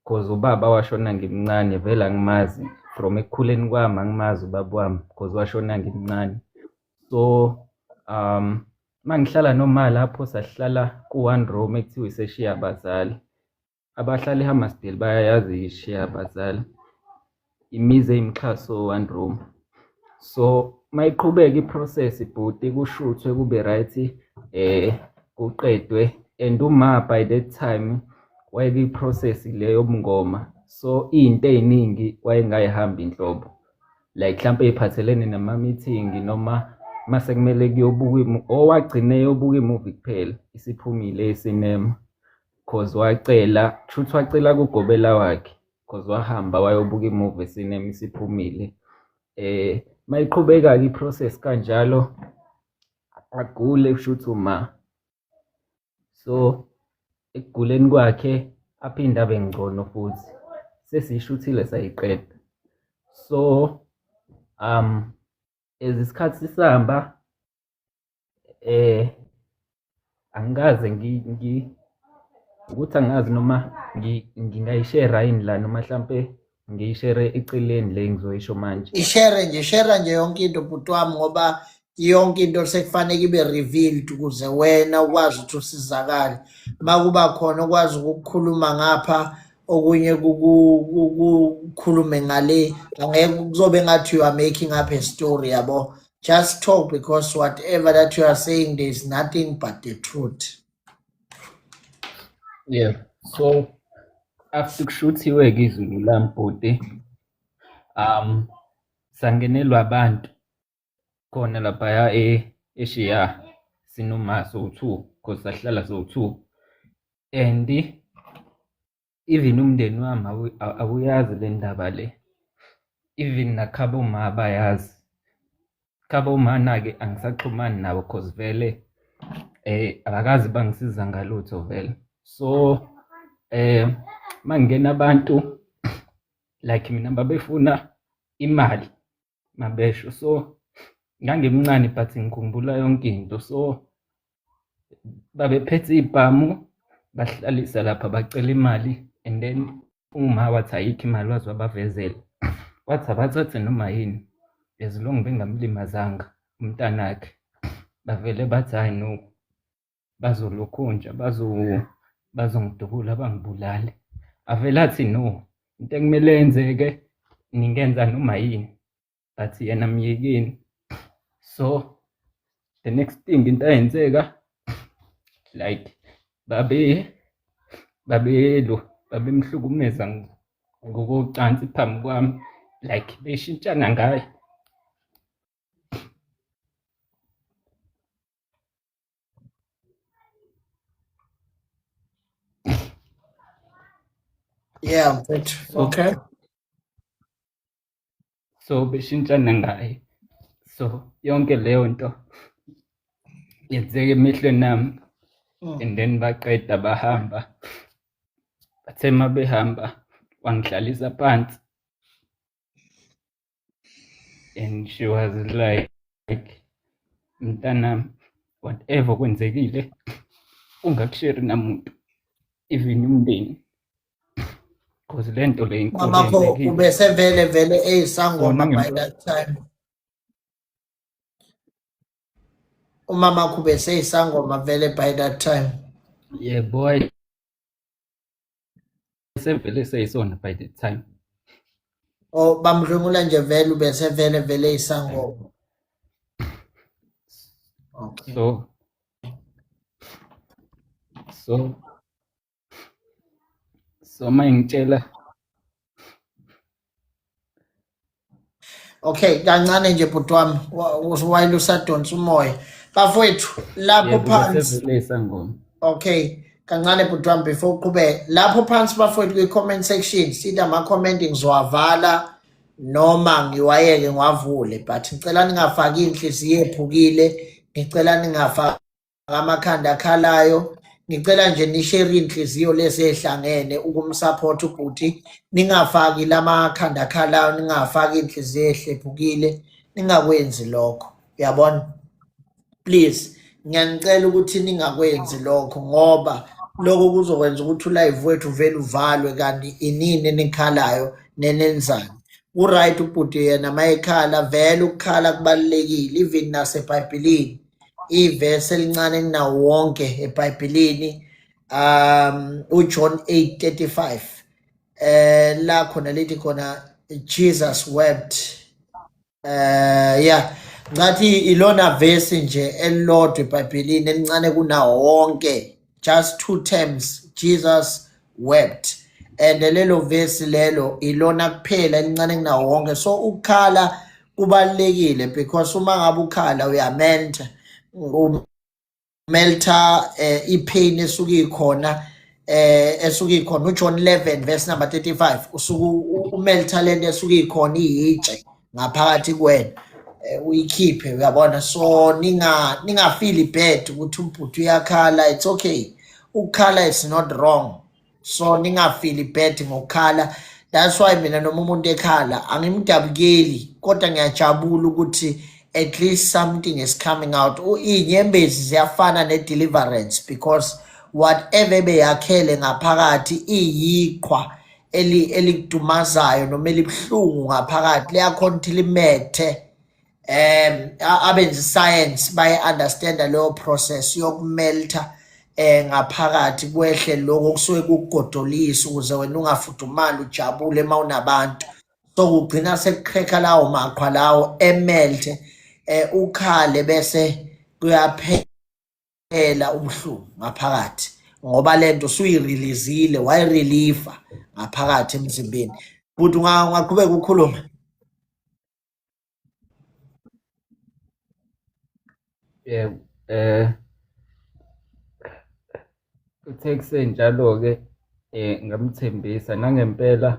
cause ubaba washona ngimncane, vele angimazi from ekukhuleni kwami, angimazi ubaba wami cause washona ngimncane. So mangihlala noma lapho sahlala ku-one room ekuthiwa iseshiya abazali. Abahlala eHammarsdale bayayazi ishiya abazali, imizi eyimxhaso, one room. So mayiqhubeka i-process bhuti, kushuthwe kube right, kuqedwe, and uma by that time wayekwi-process le yobungoma, so iy'nto ey'ningi wayengayihambi inhlobo, like mhlampe ey'phathelene nama-meeting noma mase kumele kuyobukwa, owagcina eyobuka imuvi kuphela isiphumile esinema, cause wacela, kushuthi wacela kugobela wakhe, cause wahamba wayobuka imuvi esinema isiphumile. Mayiqhubeka-ke i-process kanjalo, agule kushuthi uma. So ekuguleni kwakhe aphinde abe ngcono futhi, sesiyishuthile sayiqeda. So as isikhathi sisahamba, angikaze ukuthi angazi noma ngingayishera yini la, noma hlampe ngiyishere eceleni le ngizoyisho manje. Ishere nje, share nje yonke into bhuti wami, ngoba yonke into sekufanele ibe revealed ukuze wena ukwazi ukuthi usizakale. Makuba khona ukwazi ukukhuluma ngapha, okunye kukhulume ngale, angeke kuzobe ngathi you are making up a story, yabo. Just talk, because whatever that you are saying, there is nothing but the truth. Yeah, so after kushuthiwe-ke izulu lami bhuti, sangenelwa abantu khona laphaya eShiya, sinoma sowu-two, cause sahlala sowu-two, and even umndeni wami awuyazi le ndaba le, even nakhabo ma bayazi. Khabo mana-ke angisaxhumani nabo, cause vele abakaze bangisiza ngalutho vele. So mangena abantu like mina babefuna imali mabesho, so ngangimncane but ngikhumbula yonke into. So babephethe iy'bhamu, bahlalisa lapha, bacela imali, and then uma wathi ayikho imali, waze wabavezela, wathi abathathe noma yini as long bengamlimazanga umntanakhe. Bavele bathi hhayi no, bazolokhunja, bazongidubula bangibulale. Avele athi no, into ekumele yenzeke ningenza noma yini, but yena myekeni. So the next thing into eyenzeka, like babelo babemhlukumeza ngokocansi phambi kwami, like beshintshana ngaye. Yeah, but So okay. So beshintshana ngaye. So yonke leyo nto yenzeka emehlweni ami. And then baqeda bahamba. Bathe uma behamba wangihlalisa phansi. And she was like, mntanami, whatever kwenzekile ungakusheri namuntu, even umndeni, cause le nto le inkulu Mamakho yenzekile. ubesevele vele So eyisangoma by that time. Umamakho ubeseyisangoma vele by that time. Yebo, sevele seyisona by the time. Oh, bamdlwengula nje vele ubesevele vele eyisangoma. Okay. So mayingitshela. Okay, kancane nje bhuti wami, while usadonsa umoya. Bafowethu, lapho phansi. Besevele eyisangoma. Okay, kancane bhuti wami before uqhubeke. Lapho phansi bafowethu kwi-comment section, sithi ama-comment ngizowavala noma ngiwayeke ngiwavule, but ngicela ningafaki inhliziyo ephukile, ngicela ningafaki Amakhanda akhalayo. Ngicela nje nishere inhliziyo lezi ehlangene ukumsupport ubhuti, ningafaki lamakhanda akhalayo, ningafaki inhliziyo ehlephukile, ningakwenzi lokho, uyabona? Please, ngiyanicela ukuthi ningakwenzi lokho, ngoba lokho kuzokwenza ukuthi ulive wethu vele uvalwe, kanti inini enikhalayo nenenzani. Ku-right ubhuti yena mayekhala, vele ukukhala kubalulekile, even nasebhayibhelini ivesi elincane kunawo wonke eBhayibhelini, uJohn 8:35, la khona lithi khona Jesus wept. Yeah, ngathi ilona verse nje elilodwa eBhayibhelini elincane kunawo wonke, just two terms, Jesus wept, and lelo verse lelo ilona kuphela elincane kunawo wonke. So ukukhala kubalulekile, because uma ngabe ukhala uyamelta, umelta ipain esuke ikhona, esuke ikhona. uJohn 11 verse number 35, usuku umelta lento esuke ikhona, iyitshe ngaphakathi kuwena, uyikhiphe, uyabona? So ningafeel bad ukuthi umbhuti uyakhala. It's okay ukukhala, it's not wrong. So ningafeel bad ngokukhala. That's why mina noma umuntu ekhala angimdabukeli, kodwa ngiyajabula ukuthi at least something is coming out. Iy'nyembezi ziyafana ne-deliverance, because whatever beyakhele ngaphakathi, iyiqhwa elikudumazayo noma elibuhlungu ngaphakathi, liyakhona ukuthi limethe. Abenza science baye understand leyo process yokumelta ngaphakathi, kwehle lokho kusuke kukugodolisa ukuze wena ungafudumali, ujabule mawunabantu. So kugcina sekukhekha lawo maqhwa lawo, emelte, ukhale, bese kuyaphela ubuhlungu ngaphakathi, ngoba lento usuyireleasile, wayireliefa ngaphakathi emzimbeni. But ungaqhubeka ukhulume. Yebo, kuthe kusenjalo-ke ngamthembisa nangempela,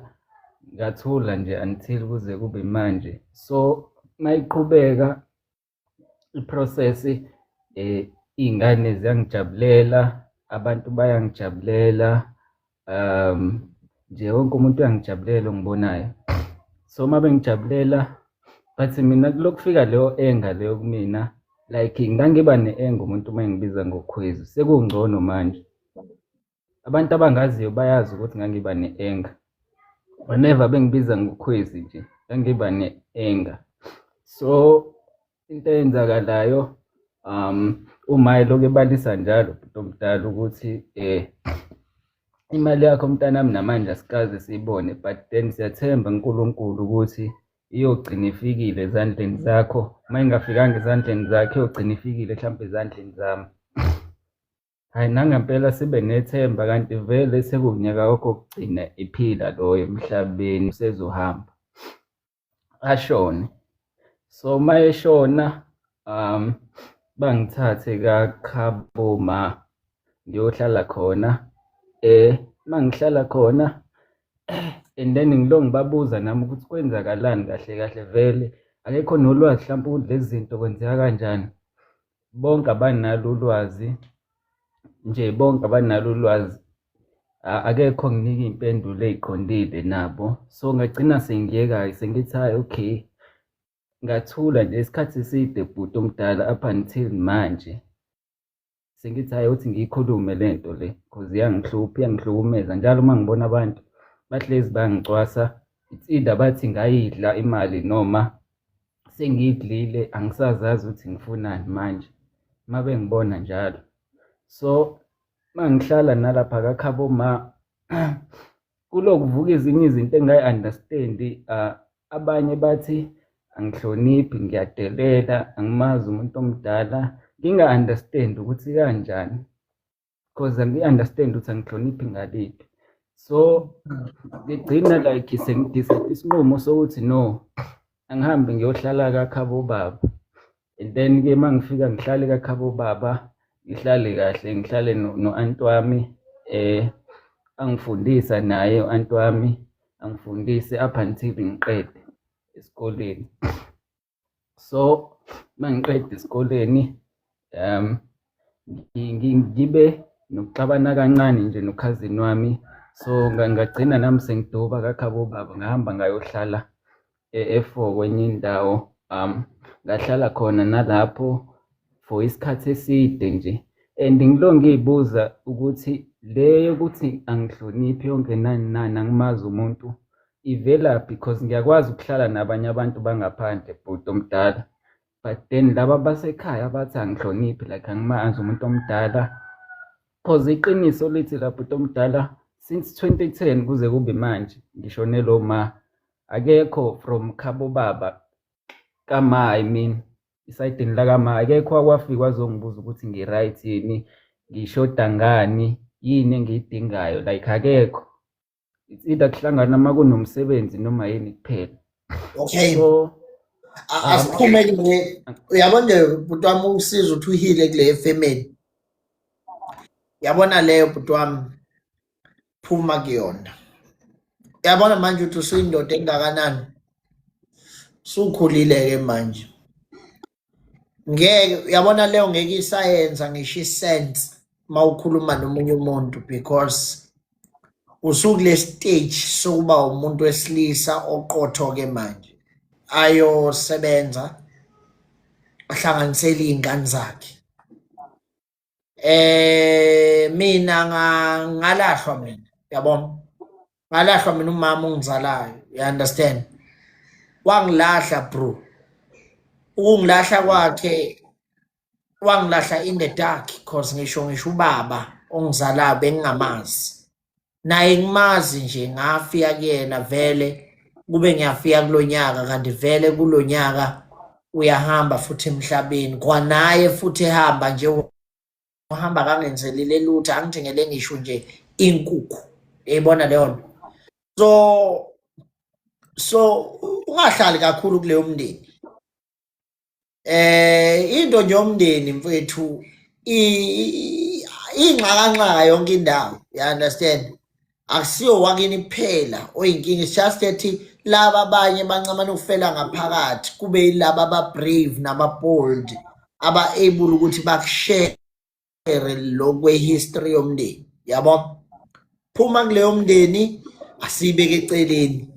ngathula nje until kuze kube manje. So mayiqhubeka i-process, iy'ngane ziyangijabulela, abantu bayangijabulela, nje wonke umuntu uyangijabulela ongibonayo. So uma bengijabulela, but mina kulokufika leyo anger leyo kumina, like ngangiba ne-anger umuntu uma engibiza ngokhwezi, sekungcono manje. Abantu abangaziyo bayazi ukuthi ngangiba ne-anger. Whenever bengibiza ngokhwezi nje, ngangiba ne-anger. So into eyenzakalayo, uma elokhu ebalisa njalo bhuti omdala ukuthi imali yakho mntanami namanje asikaze siyibone, but then siyathemba uNkulunkulu ukuthi iyogcina ifikile ezandleni zakho. Uma ingafikanga ezandleni zakho, iyogcina ifikile mhlampe ezandleni zami. Hhayi, nangempela sibe nethemba, kanti vele sekuwunyaka wakhe wokugcina ephila loyo emhlabeni, usezohamba ashone. So uma eshona, bangithathe kakhabo ma ngiyohlala khona. Uma ngihlala khona and then ngilo ngibabuza nami ukuthi kwenzakalani kahle kahle, vele akekho nolwazi mhlawumpe ukuthi lezi zinto kwenzeka kanjani. Bonke abanalo ulwazi nje, bonke abanalo ulwazi, akekho onginika iy'mpendulo ey'qondile nabo. So ngagcina sengiyeka-ke, sengithi hhayi okay, ngathula nje isikhathi eside bhuti omdala up until manje. Sengithi hhayi, uthi ngiyikhulume le nto le cause iyangihlupha, iyangihlukumeza njalo uma ngibona abantu bahlezi bayangicwasa. It's either bathi ngayidla imali noma sengiyidlile, angisazazi ukuthi ngifunani manje uma bengibona njalo. So uma ngihlala nalapha kakhabo ma, kulokhu kuvuka ezinye izinto engingayi-understand. Abanye bathi angihloniphi, ngiyadelela, angimazi umuntu omdala, nginga-understand ukuthi kanjani, because angi-understand ukuthi angihloniphi ngaliphi. So ngigcina like sengidecide isinqumo sokuthi no, angihambe ngiyohlala kakhabo baba. And then-ke uma ngifika ngihlale kakhabo baba, ngihlale kahle, ngihlale no-anti wami, angifundisa naye u-anti wami, angifundise up until ngiqede esikoleni. So uma ngiqeda esikoleni, Ngibe nokuxabana kancane nje nokhazini wami, so ngagcina nami sengiduba kakhabo baba, ngahamba ngayohlala e-Four kwenye indawo. Ngahlala khona nalapho for isikhathi eside nje and ngilo ngiy'buza ukuthi le yokuthi angihloniphi yonke nani nani, angimazi umuntu, ivelaphi? Because ngiyakwazi ukuhlala nabanye abantu bangaphandle, bhuti omdala, but then laba basekhaya bathi angihloniphi, like angimazi umuntu omdala. 'Cause iqiniso lithi la, bhuti omdala, since 2010 kuze kube manje ngishonelwe uma, akekho from khabo baba kama, I mean esayidini lakama, akekho owakwafika wazongibuza ukuthi ngi-right yini, ngishoda ngani, yini engiyidingayo, like akekho. It's either kuhlangana uma kunomsebenzi noma yini kuphela. Okay. So Asiphume kule, uyabona nje, bhuti wami, ukusiza ukuthi uhile kule family. Yabona leyo, bhuti wami, phuma kuyona. Uyabona manje ukuthi usuyindoda engakanani, usukhulile ke manje, ngeke, uyabona leyo ngeke isayenza ngisho i-sense mawukhuluma nomunye umuntu, because usukule stage sokuba umuntu wesilisa oqotho ke manje, ayosebenza, ahlanganisele iy'ngane zakhe. Mina ngalahlwa mina, yabona, ngalahlwa mina. Umama ongizalayo, you understand, wangilahla, bro. Ukungilahla kwakhe, wangilahla in the dark, 'cause ngisho ubaba ongizalayo bengingamazi naye, ngimazi nje ngafika kuyena vele kube ngiyafika kulonyaka, kanti vele kulonyaka uyahamba futhi emhlabeni kwanaye futhi, ehamba nje, uhamba kangenzelile lutho, angithengele ngisho nje inkukhu, uyayibona leyo nto. So ungahlali kakhulu kuleyo mndeni. Into nje yomndeni, mfethu, ingxakanxaka yonke indawo, you understand? Akusiyo wakini kuphela oyinkinga, it's just that laba abanye bancamana ukufela ngaphakathi, kube yilaba aba-brave naba-bold aba-able ukuthi bakushare lokwe-history yomndeni, yabo. Phuma kuleyo mndeni, asiyibeke eceleni,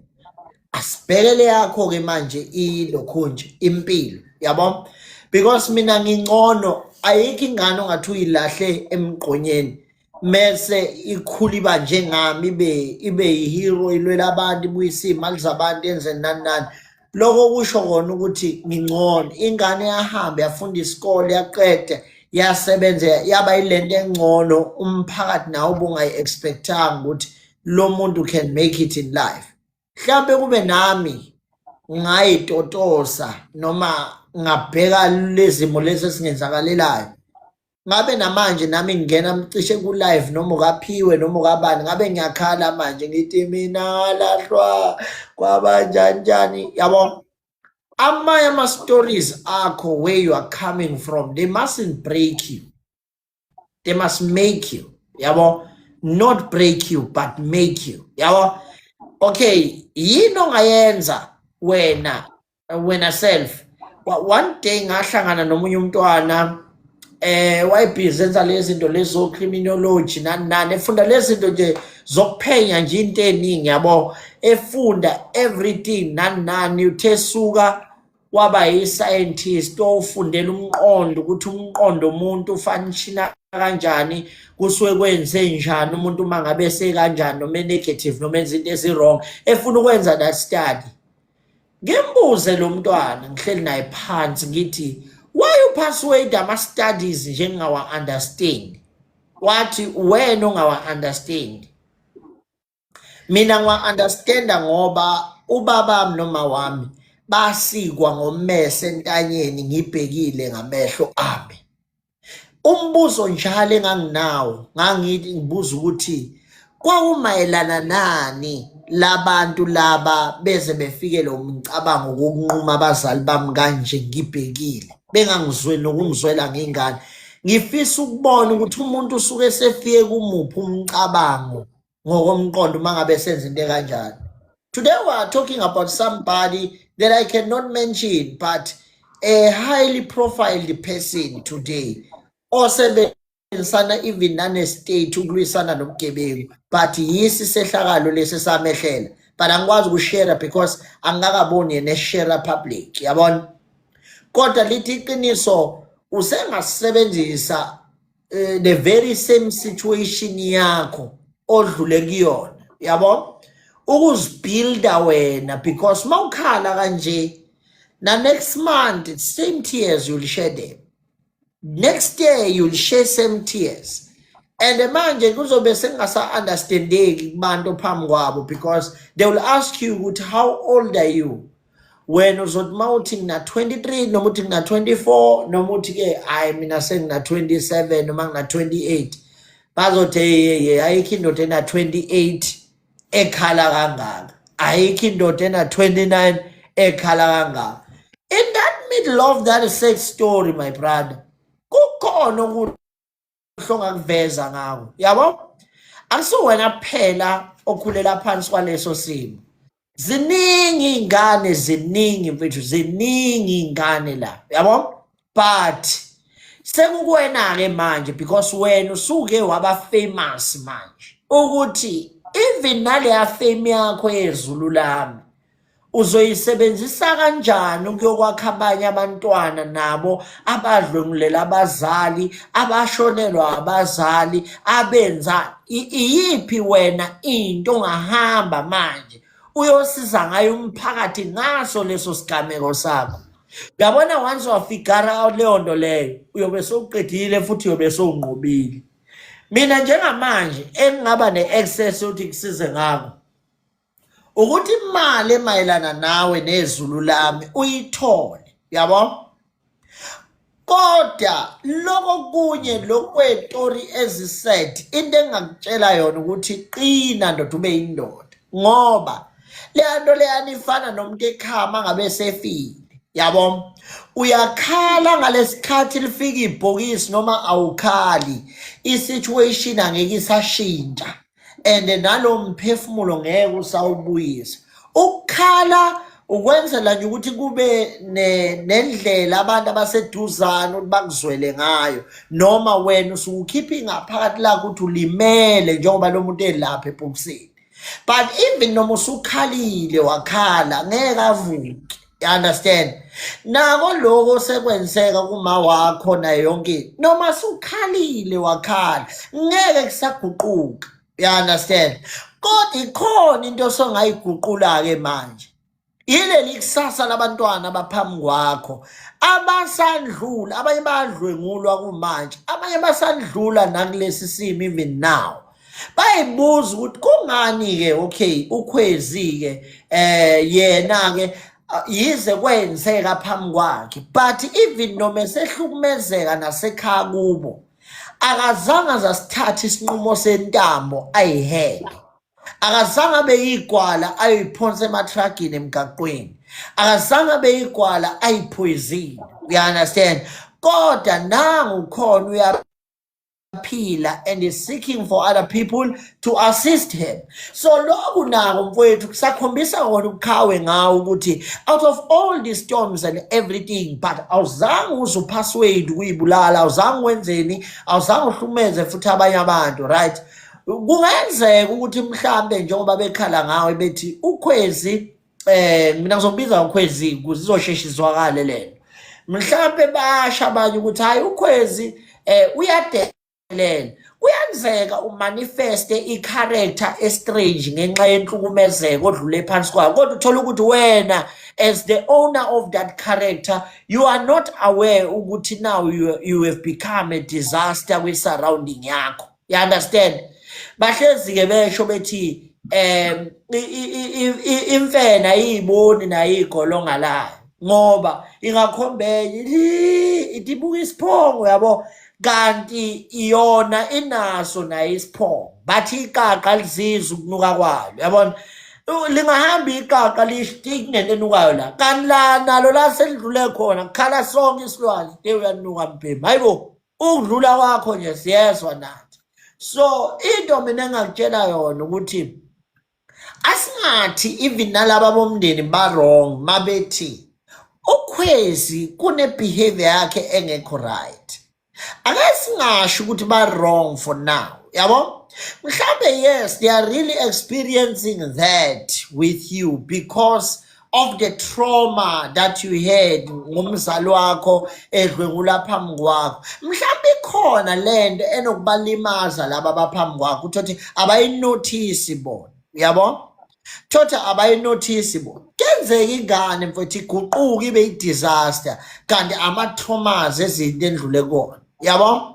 asibhekele yakho-ke manje ilokhu nje impilo, yabo, because mina ngingcono. Ayikho ingane ongathi uyilahle emgqonyeni mese ikhula iba njengami, ibe yi-hero, ilwela abantu, ibuyise iy'mali zabantu, yenze nani nani. Lokho kusho kona ukuthi ngingcono. Ingane yahamba yafunda isikole, yaqeda, yasebenza, yaba yilento engcono umphakathi nawo ubungayi-expectanga ukuthi lo muntu can make it in life. Mhlawumbe kube nami ngayitotosa noma ngabheka lezimo lezi esingenzakalelayo, ngabe namanje nami ngingena cishe ku-live noma ukaphiwe noma ukabani, ngabe ngiyakhala manje ngithi mina ngalahlwa kwabanjani njani, yabo. Amanye ama-stories akho, where you are coming from, they mustn't break you, they must make you, yabo. Not break you but make you, yabo. Okay, yini ongayenza wena self? One day ngahlangana nomunye umntwana, wayebhizi enza lezi zinto lezo criminology nani nani, efunda lezi zinto nje zokuphenya nje into eningi, yabo, efunda everything nani nani. Uthe suka waba yi-scientist owufundela umqondo, ukuthi umqondo umuntu ufunctiona kanjani, kusuke kwenze njani umuntu uma ngabe sekanjani, noma e-negative noma enza into ezi-wrong, efuna ukwenza that study. Ngimbuze lo mntwana, ngihleli naye phansi, ngithi, "Why you persuade ama-studies nje ngingawa-understand?" Wathi, "Wena ungawa-understand, mina ngiwa-understanda ngoba ubabami noma wami basikwa ngommese entanyeni ngibhekile ngamehlo ami. Umbuzo njalo enganginawo, ngangithi ngibuza ukuthi kwakumayelana nani labantu laba beze befike lo mcabango wokunquma abazali bami kanje ngibhekile, bengangizweli nokungizwela ngingane. Ngifisa ukubona ukuthi umuntu usuke esefike kumuphi umcabango ngokomqondo uma ngabe senza into ekanjani." Today we are talking about somebody that I cannot mention, but a highly profiled person today osebe Usebenzisana even nane-state ukulwisana nobugebengu, but yisi sehlakalo lesi samehlela, but angikwazi ukushare because angikakaboni yena eshare public, yabona. Kodwa lithi iqiniso, usengasebenzisa the very same situation yakho odlule kuyona, yabo, ukuzibuilda wena, because mawukhala kanje na next month, same tears you'll share them, next year you'll share same tears, and manje kuzobe sengasa-understandeki kubantu phambi kwabo, because they will ask you ukuthi, "How old are you?" Wena uzothi uma uthi ngina-23, noma uthi ngina-24, noma uthi-ke, "Hhayi, mina sengina-27 noma ngina-28," bazothi, "Hey, hey, ayikho indoda ena-28 ekhala kangaka, ayikho indoda ena-29 ekhala kangaka." In that middle of that sad story, my brother, kukhona okuhle ongakuveza ngako, yabo. Akusuwena kuphela okhulela phansi kwaleso simo. Ziningi iy'ngane, ziningi mfethu, ziningi iy'ngane la, yabo. But sekukuwena-ke manje, because wena usuke waba famous manje, ukuthi even naleya fame yakho yezulu lami uzoyisebenzisa kanjani ukuyokwakha abanye abantwana nabo abadlwengulela abazali, abashonelwa abazali, abenza iyiphi wena into ongahamba manje uyosiza ngayo umphakathi ngaso leso sigameko sakho, uyabona. Once wafigure out leyo nto leyo, uyobe sowuqedile futhi uyobe sowunqobile. Mina njengamanje engingaba ne-access yokuthi kusize ngako ukuthi imali emayelana nawe nezulu lami uyithole, yabo. Kodwa lokho kunye lokwetori eziset, into engingakutshela yona ukuthi qina ndoda, ube yindoda, ngoba leya nto leyana ifana nomuntu ekhama ngabe sefile, yabo. Uyakhala ngalesikhathi lifika ibhokisi noma awukhali, i-situation angeke isashintsha, and nalo mphefumulo ngeke usawubuyisa. Ukukhala ukwenzela nje ukuthi kube nendlela abantu abaseduzane ukuthi bakuzwele ngayo, noma wena usuke ukhipha ingaphakathi lakho ukuthi ulimele njengoba lo muntu elapha ebhokisini. But even noma usukhalile wakhala, ngeke avuke, you understand? Nako lokho sekwenzeka kuma wakho nayo yonke into. Noma sukhalile wakhala, ngeke kusaguquka, you understand? Kodwa ikhona into osongayiguqula-ke manje, yileli kusasa labantwana abaphambi kwakho abasandlula. Abanye bayadlwengulwa kumanje, abanye basandlula nakulesi simo even now. Bayibuza ukuthi kungani-ke, okay, uKhwezi-ke yena-ke yize kwenzeka phambi kwakhe, but even noma esehlukumezeka nasekhaya kubo, akazange azasithatha isinqumo sentambo ayihele, akazange abe yigwala ayoyiphonsa ematragini emgaqweni, akazange abe yigwala ayiphoyizini, you understand? Kodwa nangu khona uyaphila and is seeking for other people to assist him. So lokhu nako mfowethu kusakhombisa kona ubuqhawe ngawo, ukuthi out of all the storms and everything, but awuzange uze upersuade ukuyibulala, awuzange wenzeni, awuzange uhlumeze futhi abanye abantu, right? Kungenzeka ukuthi mhlambe njengoba bekhala ngawe bethi uKhwezi, mina ngizombiza uKhwezi ukuze izoshesha izwakale lento, mhlambe basha abanye ukuthi hayi, uKhwezi uyadelela. Kuyenzeka umanifeste i-character estrange ngenxa yenhlukumezeko odlule phansi kwayo, kodwa uthola ukuthi wena as the owner of that character, you are not aware ukuthi now you have become a disaster kwi-surrounding yakho, you understand? Bahlezi-ke besho bethi imfene ayiyiboni nayo igolonga layo, ngoba ingakhombenya ithi ibuka isiphongo, yabo, kanti iyona inaso nayo isiphongo. Bathi iqaqa lizizwa ukunuka kwalo, yabona. Lingahamba iqaqa lisho kunento enukayo la, kanti la nalo la selidlule khona kukhala sonke isilwane, te uyanuka mbhemu, hayibo, ukudlula kwakho nje siyezwa nathi. So into mina engakutshela yona ukuthi asingathi even nalaba bomndeni ba wrong mabethi uKhwezi kune behavior yakhe engekho right. Ake singasho ukuthi ba wrong for now, yabo? Mhlambe yes, they are really experiencing that with you because of the trauma that you had ngomzali wakho edlwengula phambi kwakho. Mhlambe ikhona lento enokubalimaza laba abaphambi kwakho, uthothi abayinothisi bona, yabo? Thotha abayinothisi bona. Kenzeka ingane mfethu iguquke ibe i-disaster kanti ama-traumas ezinto endlule kuwona, yabo?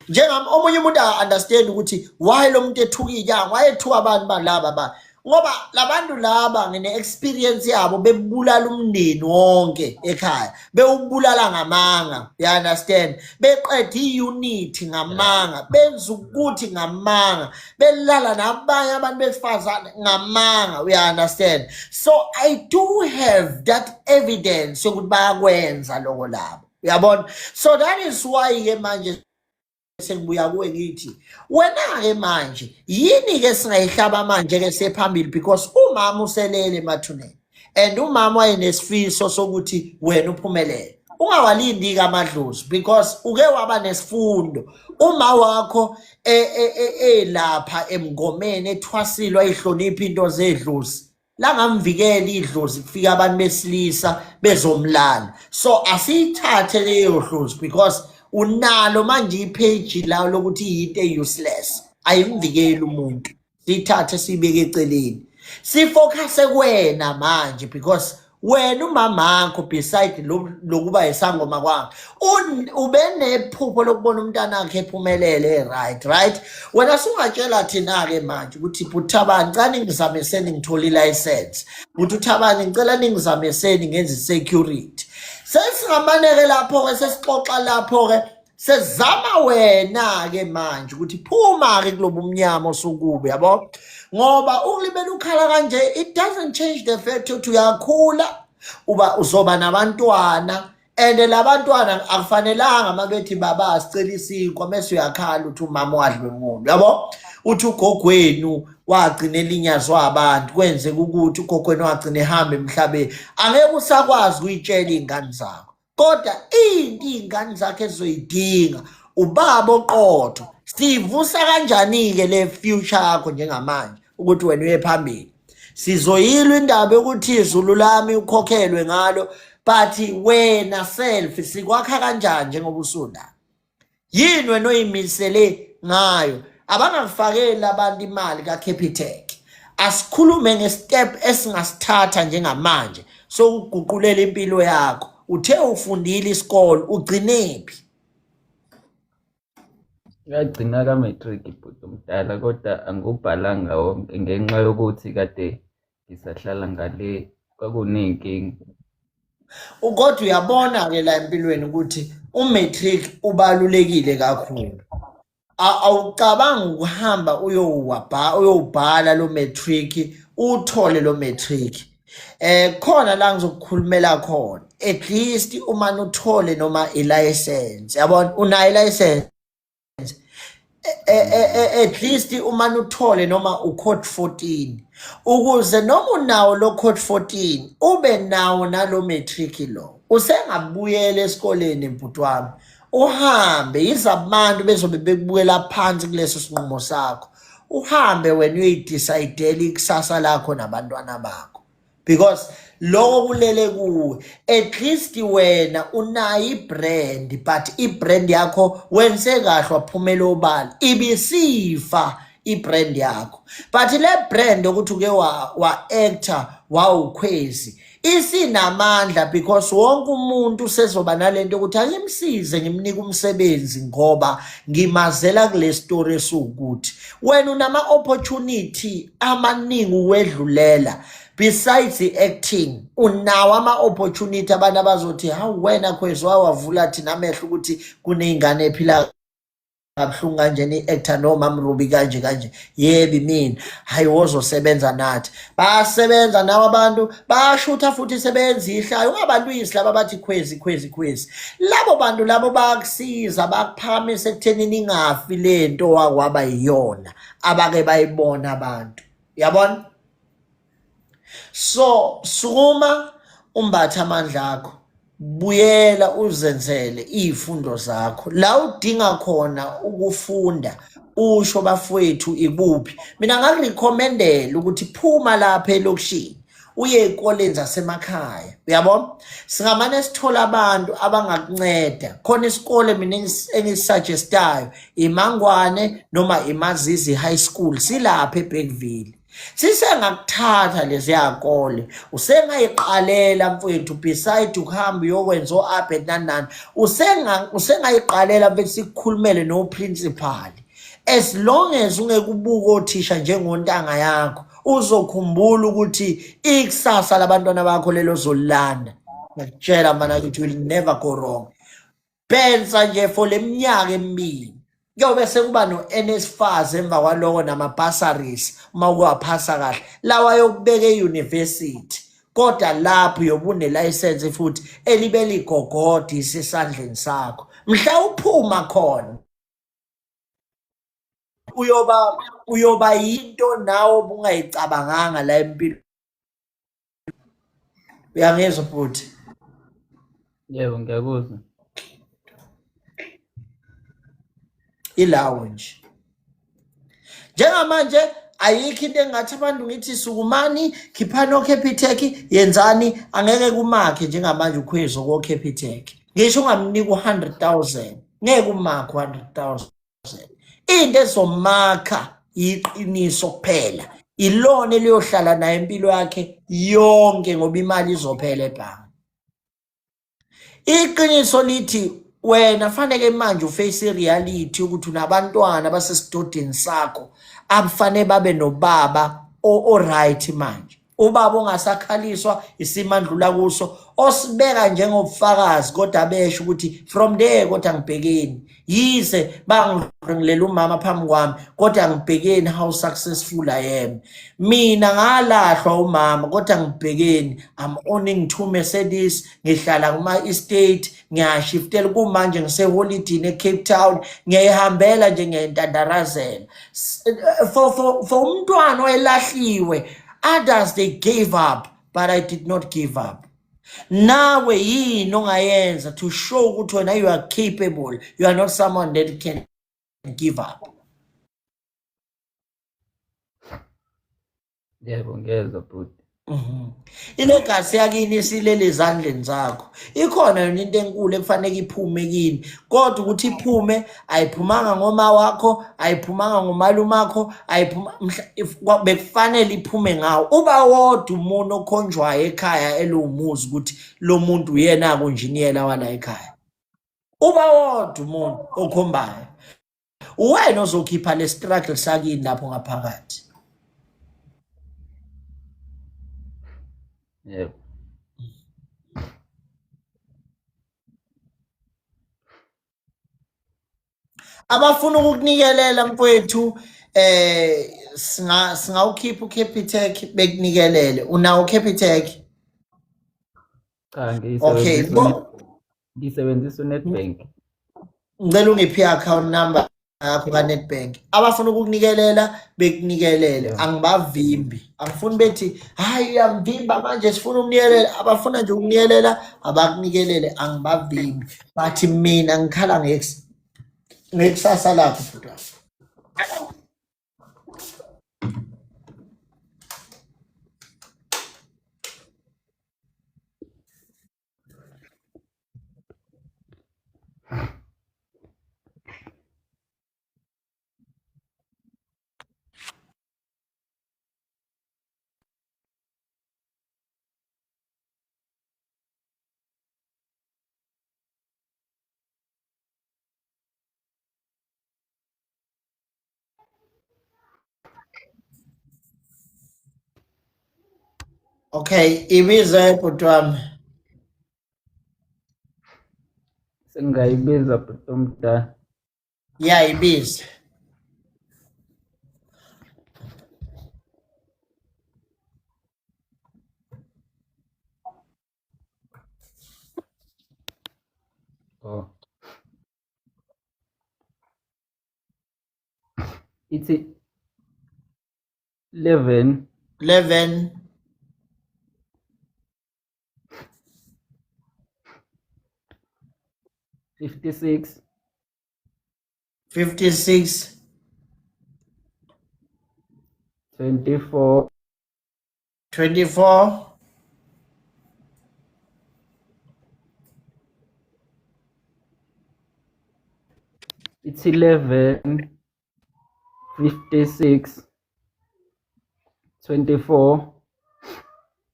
Njengami omunye umuntu aka-understand ukuthi why lo muntu ethuka inyanga, wayethuka abantu balaba ba ngoba labantu laba ngine-experience yabo bebulala umndeni wonke ekhaya, bewubulala ngamanga, you understand, beqeda i-unity ngamanga, benza ukuthi ngamanga, belala nabanye abantu besifazane ngamanga, you understand. So I do have that evidence yokuthi bayakwenza lokho labo, uyabona. So that is why-ke manje sengibuya kuwe ngithi wena-ke manje yini-ke singayihlaba manje-ke sephambili, because umama uselele emathuneni and umama wayenesifiso sokuthi wena uphumelele. Ungawalindi-ke amadlozi because uke waba nesifundo uma wakho elapha emngomeni ethwasile wayihlonipha into zedlozi, langamvikela idlozi kufika abantu besilisa bezomlala. So asiyithathe leyo dlozi because unalo manje ipage la lokuthi yinto e-useless, ayimvikeli umuntu. Siyithathe siyibeke eceleni, sifocuse kuwena manje because wena umamakho beside lokuba isangoma kwakhe ube nephupho lokubona umntana wakhe ephumelele, right? Wena sungatshela thina-ke manje ukuthi buthabani ngicela ningizamiseni ngithole i-license, buthi uthabani ngicela ningizamiseni ngenze i-security. Sesingamaneke lapho-ke, sesixoxa lapho-ke, sezama wena-ke manje ukuthi phuma-ke kulobu mnyama osukubo, yabo, ngoba ukulibela ukhala kanje it doesn't change the fact ukuthi uyakhula, uba uzoba nabantwana and labantwana akufanelanga uma bethi baba sicela isinkwa mese uyakhala uthi umama wadlwengulwa, yabo, uthi ugogwenu wagcina elinyazwa abantu, kwenzeka ukuthi ugogwenu wagcina ehamba emhlabeni. Angeke usakwazi ukuyitshela iy'ngane zakho, kodwa into iy'ngane zakhe ezizoyidinga ubaba oqotho. Sivusa kanjani-ke le future yakho njengamanje ukuthi wena uye phambili? Sizoyilwa indaba yokuthi izulu lami ukhokhelwe ngalo, but wena self sikwakha kanjani njengoba usula? Yini wena oyimisele ngayo? Abangakufakeli abantu imali kaCapitec. Asikhulume ngestep esingasithatha njengamanje sokuguqulela impilo yakho. Uthe ufundile isikole, ugcinephi? Ngagcina ka-matric bhuti omdala, kodwa angiwubhalanga wonke ngenxa yokuthi kade ngisahlala ngale, kwakuney'nkinga. Kodwa uyabona-ke la empilweni ukuthi umatric ubalulekile kakhulu. Awucabangi ukuhamba uyowubhala lo matric, uthole lo matric. Khona la ngizokukhulumela khona, at least uma uthole noma i-license, yabona, unayo i-license, at least uma uthole noma ucode 14, ukuze noma unawo lo code 14 ube nawo nalo matric lo, usengabuyela esikoleni mbhuti wami, uhambe. Yize abantu bezobe bekubukela phansi kuleso sinqumo sakho, uhambe wena uyoyidecidela ikusasa lakho nabantwana bakho because lokho kulele kuwe. At least wena unayo ibrand, but ibrand yakho wenze kahle waphumela obala, ibisifa ibrand yakho, but le brand ukuthi uke wa actor wawukhwezi isinamandla because wonke umuntu usezoba nalento ukuthi angimsize ngimnike umsebenzi ngoba ngimazela kule story esukuthi wena unama opportunity amaningi uwedlulela. Besides i-acting unawo ama-opportunity, abantu abazothi hawu wena Khwezi wawavula thina amehlo ukuthi kuney'ngane ephila kabuhlungu kanjena, i-actor noma Mrubi kanje kanje, yebi mina, hayi wozosebenza nathi. Bayasebenza nawe abantu bayashutha futhi sebenza ihlayo. Ungabalwisi laba bathi Khwezi Khwezi Khwezi, labo bantu labo bayakusiza, bakuphakamisa ekuthenini ingafi lento wakwaba yiyona abake bayibona abantu, yabona. So sukuma umbathe amandla akho. Buyela uzenzele iy'fundo zakho la udinga khona ukufunda, usho bafowethu ikuphi. Mina ngakurecommendela ukuthi phuma lapha elokishini uye ey'koleni zasemakhaya, uyabona? Singamane sithole abantu abangakunceda khona. Isikole mina engisisuggestayo iMangwane noma iMazizi High School, silapha eBergville. Sisengakuthatha leziya kole usengayiqalela mfowethu, beside ukuhamba uyokwenza o-abet nani nani, usengayiqalela mfethu, sikukhulumele no-principal. As long as ungeke ubuke othisha njengontanga yakho, uzokhumbula ukuthi ikusasa labantwana bakho lelo zolilanda. Ngiyakutshela mana ukuthi will never go wrong. Pensa nje for leminyaka emibili, kuyobe sekuba no-NSFAS emva kwaloko nama-bursaries uma ukuwaphasa kahle lawa yokubeka e-university, kodwa lapho uyobe unelayisensi futhi elibe ligogodi isesandleni sakho. Mhla uphuma khona uyoba yinto nawe obungayicabanganga la empilweni. Uyangizwa bhuti? Yebo, ngiyakuzwa. Ilawo nje njengamanje ayikho into engathi abantu ngithi sukumani, khiphani oCapitec, yenzani. Angeke kumakhe njengamanje ukhwezo koCapitec. Ngisho ungamnika u-100,000, ngeke umakhe u-100,000. Into ezomakha iqiniso kuphela, ilona eliyohlala naye impilo yakhe yonke, ngoba imali izophela ebhange. Iqiniso lithi wena fanele manje uface reality ukuthi unabantwana basesidodeni sakho abufanele babe nobaba o-right manje, ubaba ongasakhaliswa isimandlula kuso, osibeka njengobufakazi, kodwa besho ukuthi from there, kodwa ngibhekeni, yize bangiringilela umama phambi kwami, kodwa ngibhekeni how successful I am. Mina ngalahlwa umama, kodwa ngibhekeni, I'm owning two Mercedes, ngihlala kuma-estate, ngiyashiftela. Kumanje ngiseholidini eCape Town, ngiyayihambela nje, ngiyayintandarazela for umntwana oyelahliwe. Others, they gave up, but I did not give up. Nawe yini ongayenza to show ukuthi wena you are capable, you are not someone that can give up? Yebo, ngiyezwa bhuti. Ilegacy yakini isilele ezandleni zakho. Ikhona yona into enkulu ekufanele iphume kini, kodwa ukuthi iphume ayiphumanga ngoma wakho, ayiphumanga ngomalume wakho, ayiphuma bekufanele iphume ngawo. Uba wodwa umuntu okhonjwayo ekhaya eluwumuzi ukuthi lo muntu uyena kunjiniyela wala ekhaya. Uba wodwa umuntu okhombayo. Uwena ozokhipha le struggle sakini lapho ngaphakathi. Yebo. Abafuna ukukunikelela mfowethu, singawukhipha uCapitec bekunikelele. Unawo uCapitec? Cha, Okay, ngisebenzisa uNedbank. Ngicela ungiphe i-account number yakho kaNedbank. Abafuna ukukunikelela bekunikelele, angibavimbi. Angifuni bethi hayi uyamvimba manje sifuna ukunikelela. Abafuna nje ukunikelela abakunikelele, angibavimbi. But mina ngikhala ngekusasa lakho bhuti wami. Okay, ibize bhuti wami. Sengingayibiza bhuti omdala? Ya, ibize. Oh. Ithi 11 11. 56 56 24 24 It's 11 56 24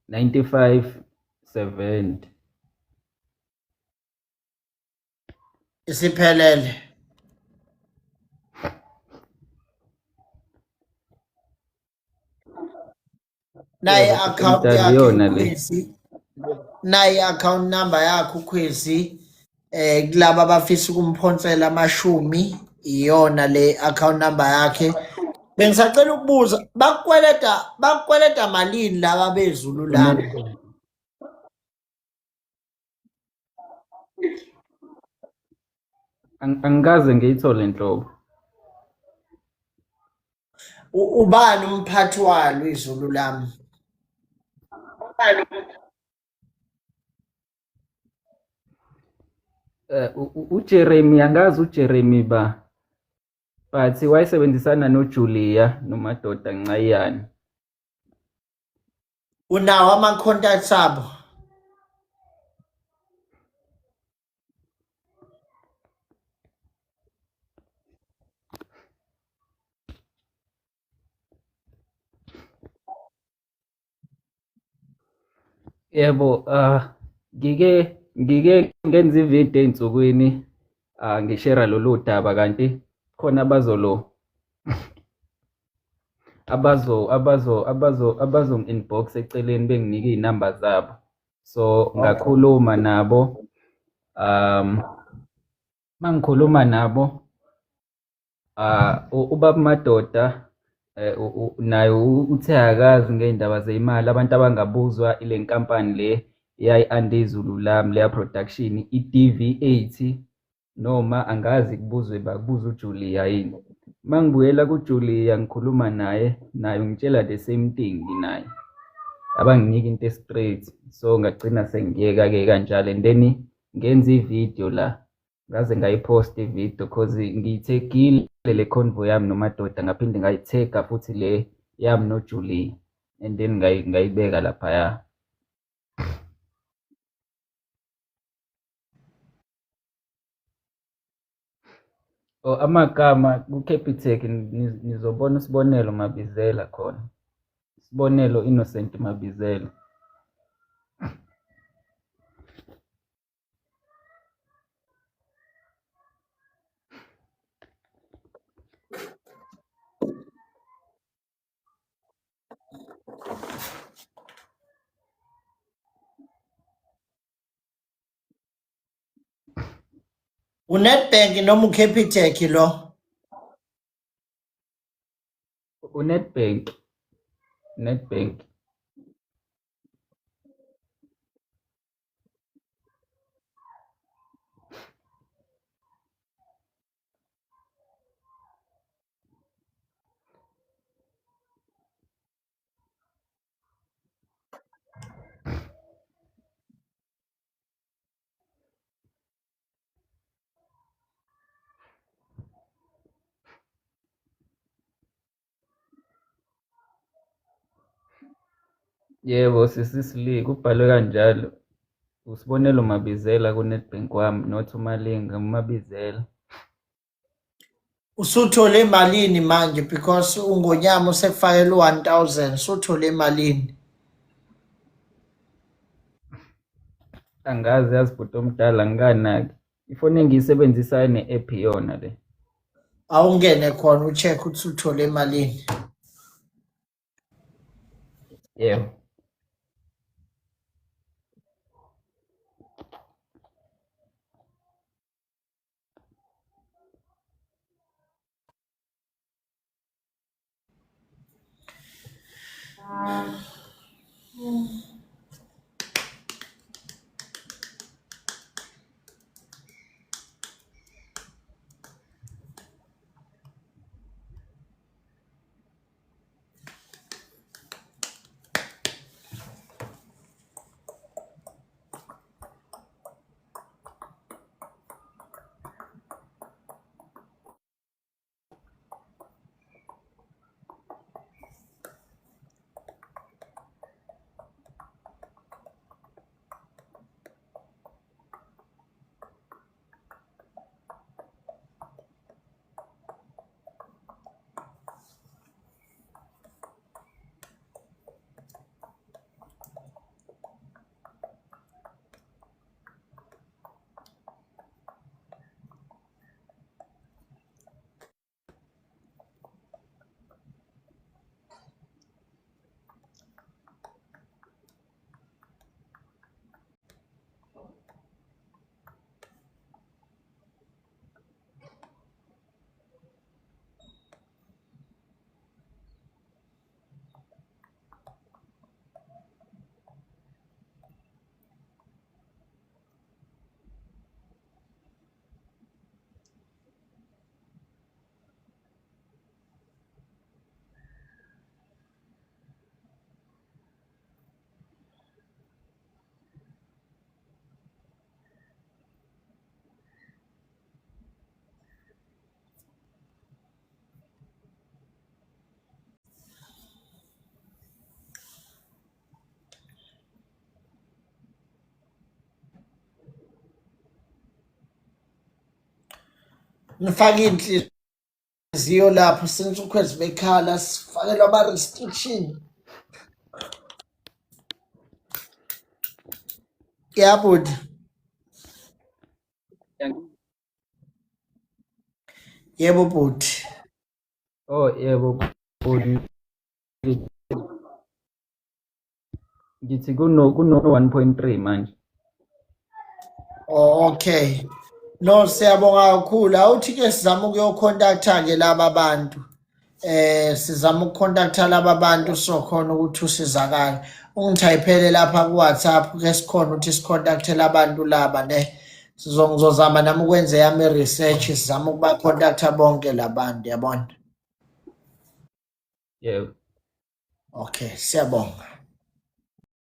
95 70. Isiphelele. Nayi Yebo, i-account mdali yakhe iyona le. uKhwezi. Nayi i-account number yakhe uKhwezi. Kulaba abafisa ukumphonsela amashumi iyona le account number yakhe. Bengisacela ukubuza bakukweleta malini laba bezulu lami? Angikaze ngiyithole nhlobo. Ubani umphathi walo izulu lami? uJeremy, angazi uJeremy ba, but wayesebenzisana noJulia noMadoda Ncayiyane. Unawo ama-contacts abo? Yebo, ngike ngenza ividiyo ey'nsukwini, ngishera lolu daba kanti khona abazolo abazo abazo abazo abazongi-inbox eceleni benginike iy'namba zabo. So ngakhuluma nabo, mangikhuluma nabo, ubaba Madoda naye uthe akazi ngey'ndaba zey'mali, abantu abangabuzwa ile nkampani le eyayi-under izulu lami leya production i-DV80, noma angazi kubuzwe bakubuza uJulia yini. Mangibuyela kuJulia ngikhuluma naye, naye ungitshela the same thing naye. Abanginiki into e-straight, so ngagcina sengiyeka-ke kanjalo, and then ngenza ividiyo la, ngaze ngayiphosta ividiyo cause ngiyithegile le convo yami noMadoda, ngaphinde ngayithega futhi le yami noJulia, and then ngayibeka laphaya. Oh, amagama ku-Capitec nizobona uSibonelo Mabizela khona. Sibonelo Innocent Mabizela. uNedbank noma uCapitec lo? uNedbank. Nedbank. Yebo, sisi Sli, kubhalwe kanjalo. Usibonelo Mabizela ku-Nedbank wami, not uMalinga, uMabizela. Usuthole malini manje because uNgonyama usekufakela u-1000, usuthole malini? Angazi yazi bhuti omdala, angikanaki. Ifoni engiyisebenzisayo ne-app iyona le. Awungene khona u-check ukuthi uthole malini. Yebo. Nifake inhliziyo lapho since ukhwezi bekhala sifakelwa ama-restriction. Ya bhuti. Yebo bhuti. Oh yebo bhuti. Ngithi kuno 1.3 manje. Oh, okay. No, siyabonga kakhulu. Awuthi ke sizama ukuyocontacta ke laba bantu. Sizama ukucontacta laba bantu sokhona ukuthi usizakale. Ungithayiphele lapha ku WhatsApp ke sikhona ukuthi sicontacte labantu laba ne. Sizongizozama nami ukwenza yami research sizama ukuba contacta bonke labantu yabona. Yebo. Okay, siyabonga.